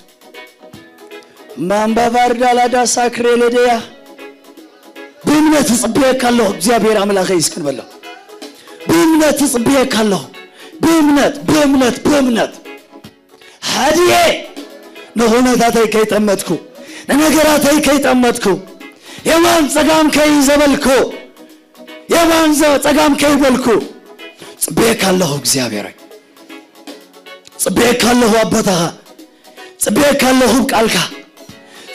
ማምባ ቫርዳ ላዳ ሳክሬ ለደያ። ብእምነት እጽበየካ ኣለኹ እግዚኣብሔር ኣምላኸይ እስኪ ንበሎ። ብእምነት እጽበየካ ኣለኹ። ብእምነት፣ ብእምነት፣ ብእምነት። ሃድየ ንኹነታተይ ከይጠመትኩ፣ ንነገራተይ ከይጠመትኩ፣ የማን ጸጋም ከይዘበልኩ፣ የማን ዘ-፣ ጸጋም ከይበልኩ፣ ጽበየካ ኣለኹ እግዚኣብሔር ሆይ። ጽበየካ ኣለኹ ኣቦታኻ። ጽበየካ ኣለኹ ቃልካ።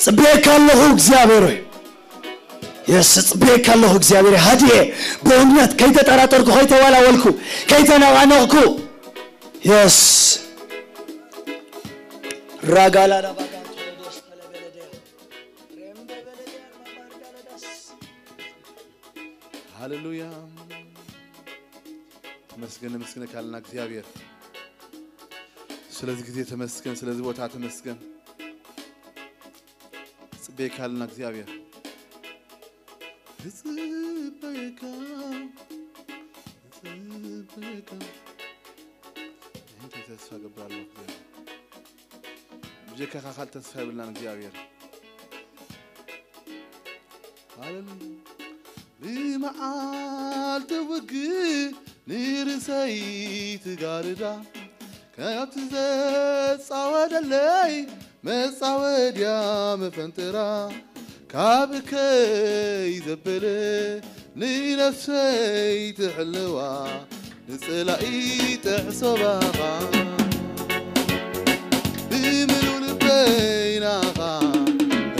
ጽበየካ ኣለኹ እግዚኣብሔር ሆይ። የስ፣ ጽበየካ ኣለኹ እግዚኣብሔር ሆይ። ሃድየ ብእምነት ከይተጠራጠርኩ፣ ከይተዋላወልኩ፣ ከይተነቓነቕኩ። የስ። ራጋላዳ ባጋንቶሎዶስ ተለበለደ። ሃሌሉያ። ተመስገን፣ ነመስግነካ ኣለና እግዚኣብሔር። ስለዚ ግዜ ተመስገን፣ ስለዚ ቦታ ተመስገን። ጽበየካ ኣለና እግዚኣብሔር። እጽበየካ፣ እጽበየካ። እንታይ ተስፋ ገብር ኣለኹ እግዚኣብሔር። ብጀካኻ ካልእ ተስፋ የብልናን እግዚኣብሔር። ሃሌሉያ። ብመዓልቲ ውግእ ንርእሰይ ትጋርዳ፣ ካብቲ ዘጻወደለይ መጻወድያ መፈንጠራ፣ ካብ እከይ ዘበለ ንነፍሰይ ትሕልዋ፣ ንጸላኢ ጥዕሶ ባኻ። ብምሉእ ልበይ ናኻ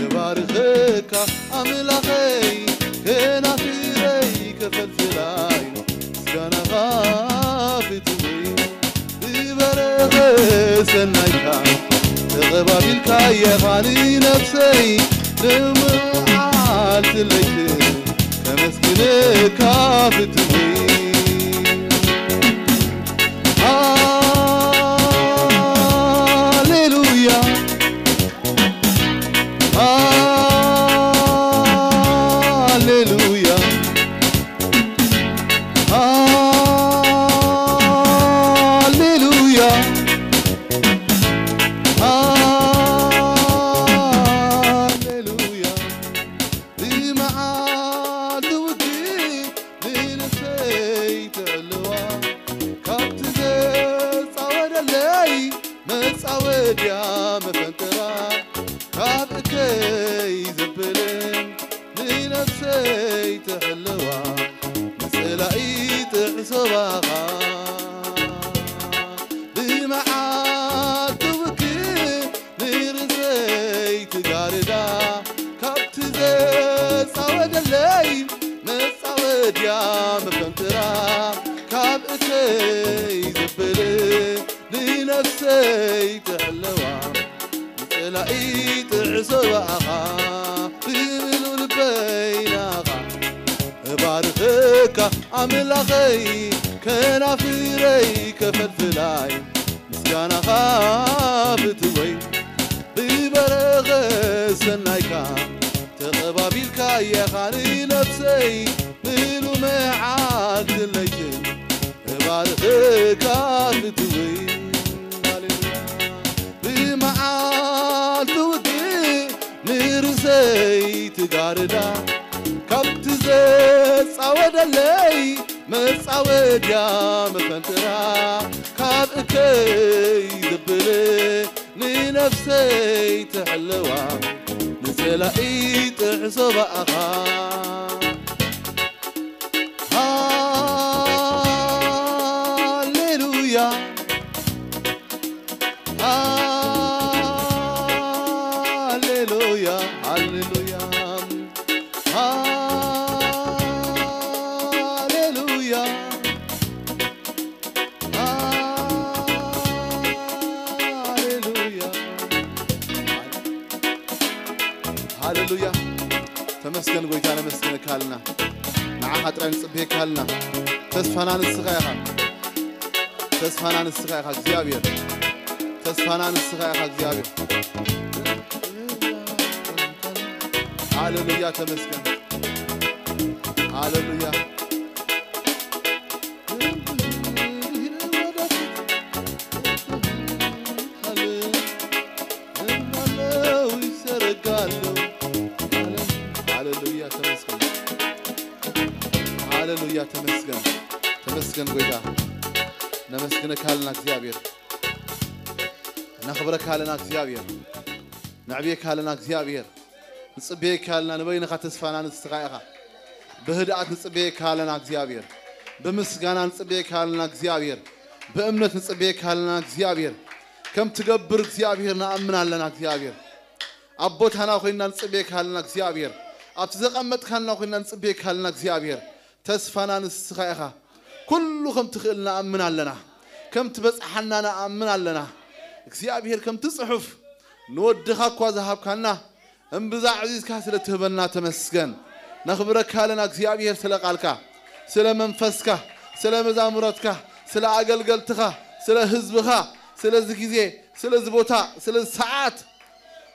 እባርኸካ ኣምላኽ። ፈልፍላይ ምስጋናኻ ፍትዊ ብበረኸ ሰናይካ ተቐባቢልካየኻ ንነፍሰይ ንመዓልቲ ለይትን ከመስግነካ ፍትዊ። ሃሌሉያ፣ ሃሌሉያ፣ ሃሌሉያ፣ ሃሌሉያ። ብመዓልቲ ውግእ ንነፍሰይ ትዕልዋ፣ ካብቲ ዘጻወደለይ መጻወድያ መፈንጠራ፣ ካብ እከይ ዘብልን ንነፍሰይ ትዕልዋ፣ ንጸላኢ ጥዕሶ ባኻ። ብመዓልቲ ውግእ ንርእሰይ ትጋርዳ፣ ካብቲ ዘጻወደለይ መጻወድያ መፈንጥራ፣ ካብ እከይ ዘብል ንነፍሰይ ትሕልዋ፣ ንጸላኢ ጥዕሶ ብኣኻ፣ ብልዑል ልበይ ናኻ እባርኸካ ኣምላኸይ፣ ከናፍረይ ከፈልፍላይ ምስጋናኻ ፍትወይ። ብበረኸ ሰናይካ ተቐባቢልካየኻ ንነፍሰይ፣ ምሉ መዓልትን ለይትን እባርኸካ ፍትወይ። ሃሌሉያ። ብመዓልቲ ውግእ ንርእሰይ ትጋርዳ፣ ካብቲ ዘጻወደለይ መጻወድያ መፈንጥራ፣ ካብ እከይ ዘብል ንነፍሰይ ትሕልዋ፣ ንጸላኢ ጥዕሶ ብኣኻ። ሃሌሉያ፣ ሃሌሉያ፣ ሃሌሉያ፣ ሃሌሉያ፣ ሃሌሉያ። ሃሌሉያ። ተመስገን ጎይታ፣ ነመስግነካ ኣለና። ንዓኻ ጥራይ ንጽበየካ ኣለና። ተስፋና ንስኻ ኢኻ። ተስፋና ንስኻ ኢኻ እግዚኣብሔር። ተስፋና ንስኻ ኢኻ እግዚኣብሔር። ሃሌሉያ፣ ተመስገን። ሃሌሉያ። ሃሌሉያ፣ ተመስገን። ሃሌሉያ፣ ተመስገን። ተመስገን ጎይታ። ነመስግነካ ኣለና እግዚኣብሔር። ነኽብረካ ኣለና እግዚኣብሔር። ነዕብየካ ኣለና እግዚኣብሔር። ንጽበየካ ኣለና፣ ንበይንኻ ተስፋና ንስኻ ኢኻ። ብህድኣት ንጽበየካ ኣለና እግዚኣብሔር። ብምስጋና ንጽበየካ ኣለና እግዚኣብሔር። ብእምነት ንጽበየካ ኣለና እግዚኣብሔር። ከም ትገብር እግዚኣብሔር ንኣምን ኣለና እግዚኣብሔር። ኣብ ቦታና ኮይንና ንጽበየካ ኣለና እግዚኣብሔር። ኣብቲ ዘቐመጥካና ኮይንና ንጽበየካ ኣለና እግዚኣብሔር። ተስፋና ንስኻ ኢኻ። ኩሉ ከም ትኽእል ንኣምን ኣለና። ከም ትበጽሓና ንኣምን ኣለና። እግዚኣብሔር ከምቲ ጽሑፍ ንወድኻ እኳ ዝሃብካና እምብዛ ኣዕዚዝካ ስለ ትህበና ተመስገን። ነኽብረካ ኣለና እግዚኣብሔር ስለ ቃልካ፣ ስለ መንፈስካ፣ ስለ መዛሙረትካ፣ ስለ ኣገልገልትኻ፣ ስለ ህዝብኻ፣ ስለዚ ግዜ፣ ስለዚ ቦታ፣ ስለዚ ሰዓት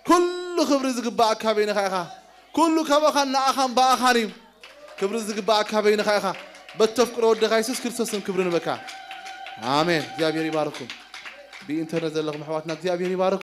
ኩሉ ክብሪ ዝግባኣካ በይንኻ ኢኻ። ኩሉ ካባኻን ንኣኻን ብኣኻን እዩ። ክብሪ ዝግባኣካ በይንኻ ኢኻ። በተፍቅሮ ወድኻ የሱስ ክርስቶስን ክብሪ ንበካ። ኣሜን። እግዚኣብሔር ይባርኩም። ብኢንተርነት ዘለኹም ኣሕዋትና እግዚኣብሔር ይባርኩም።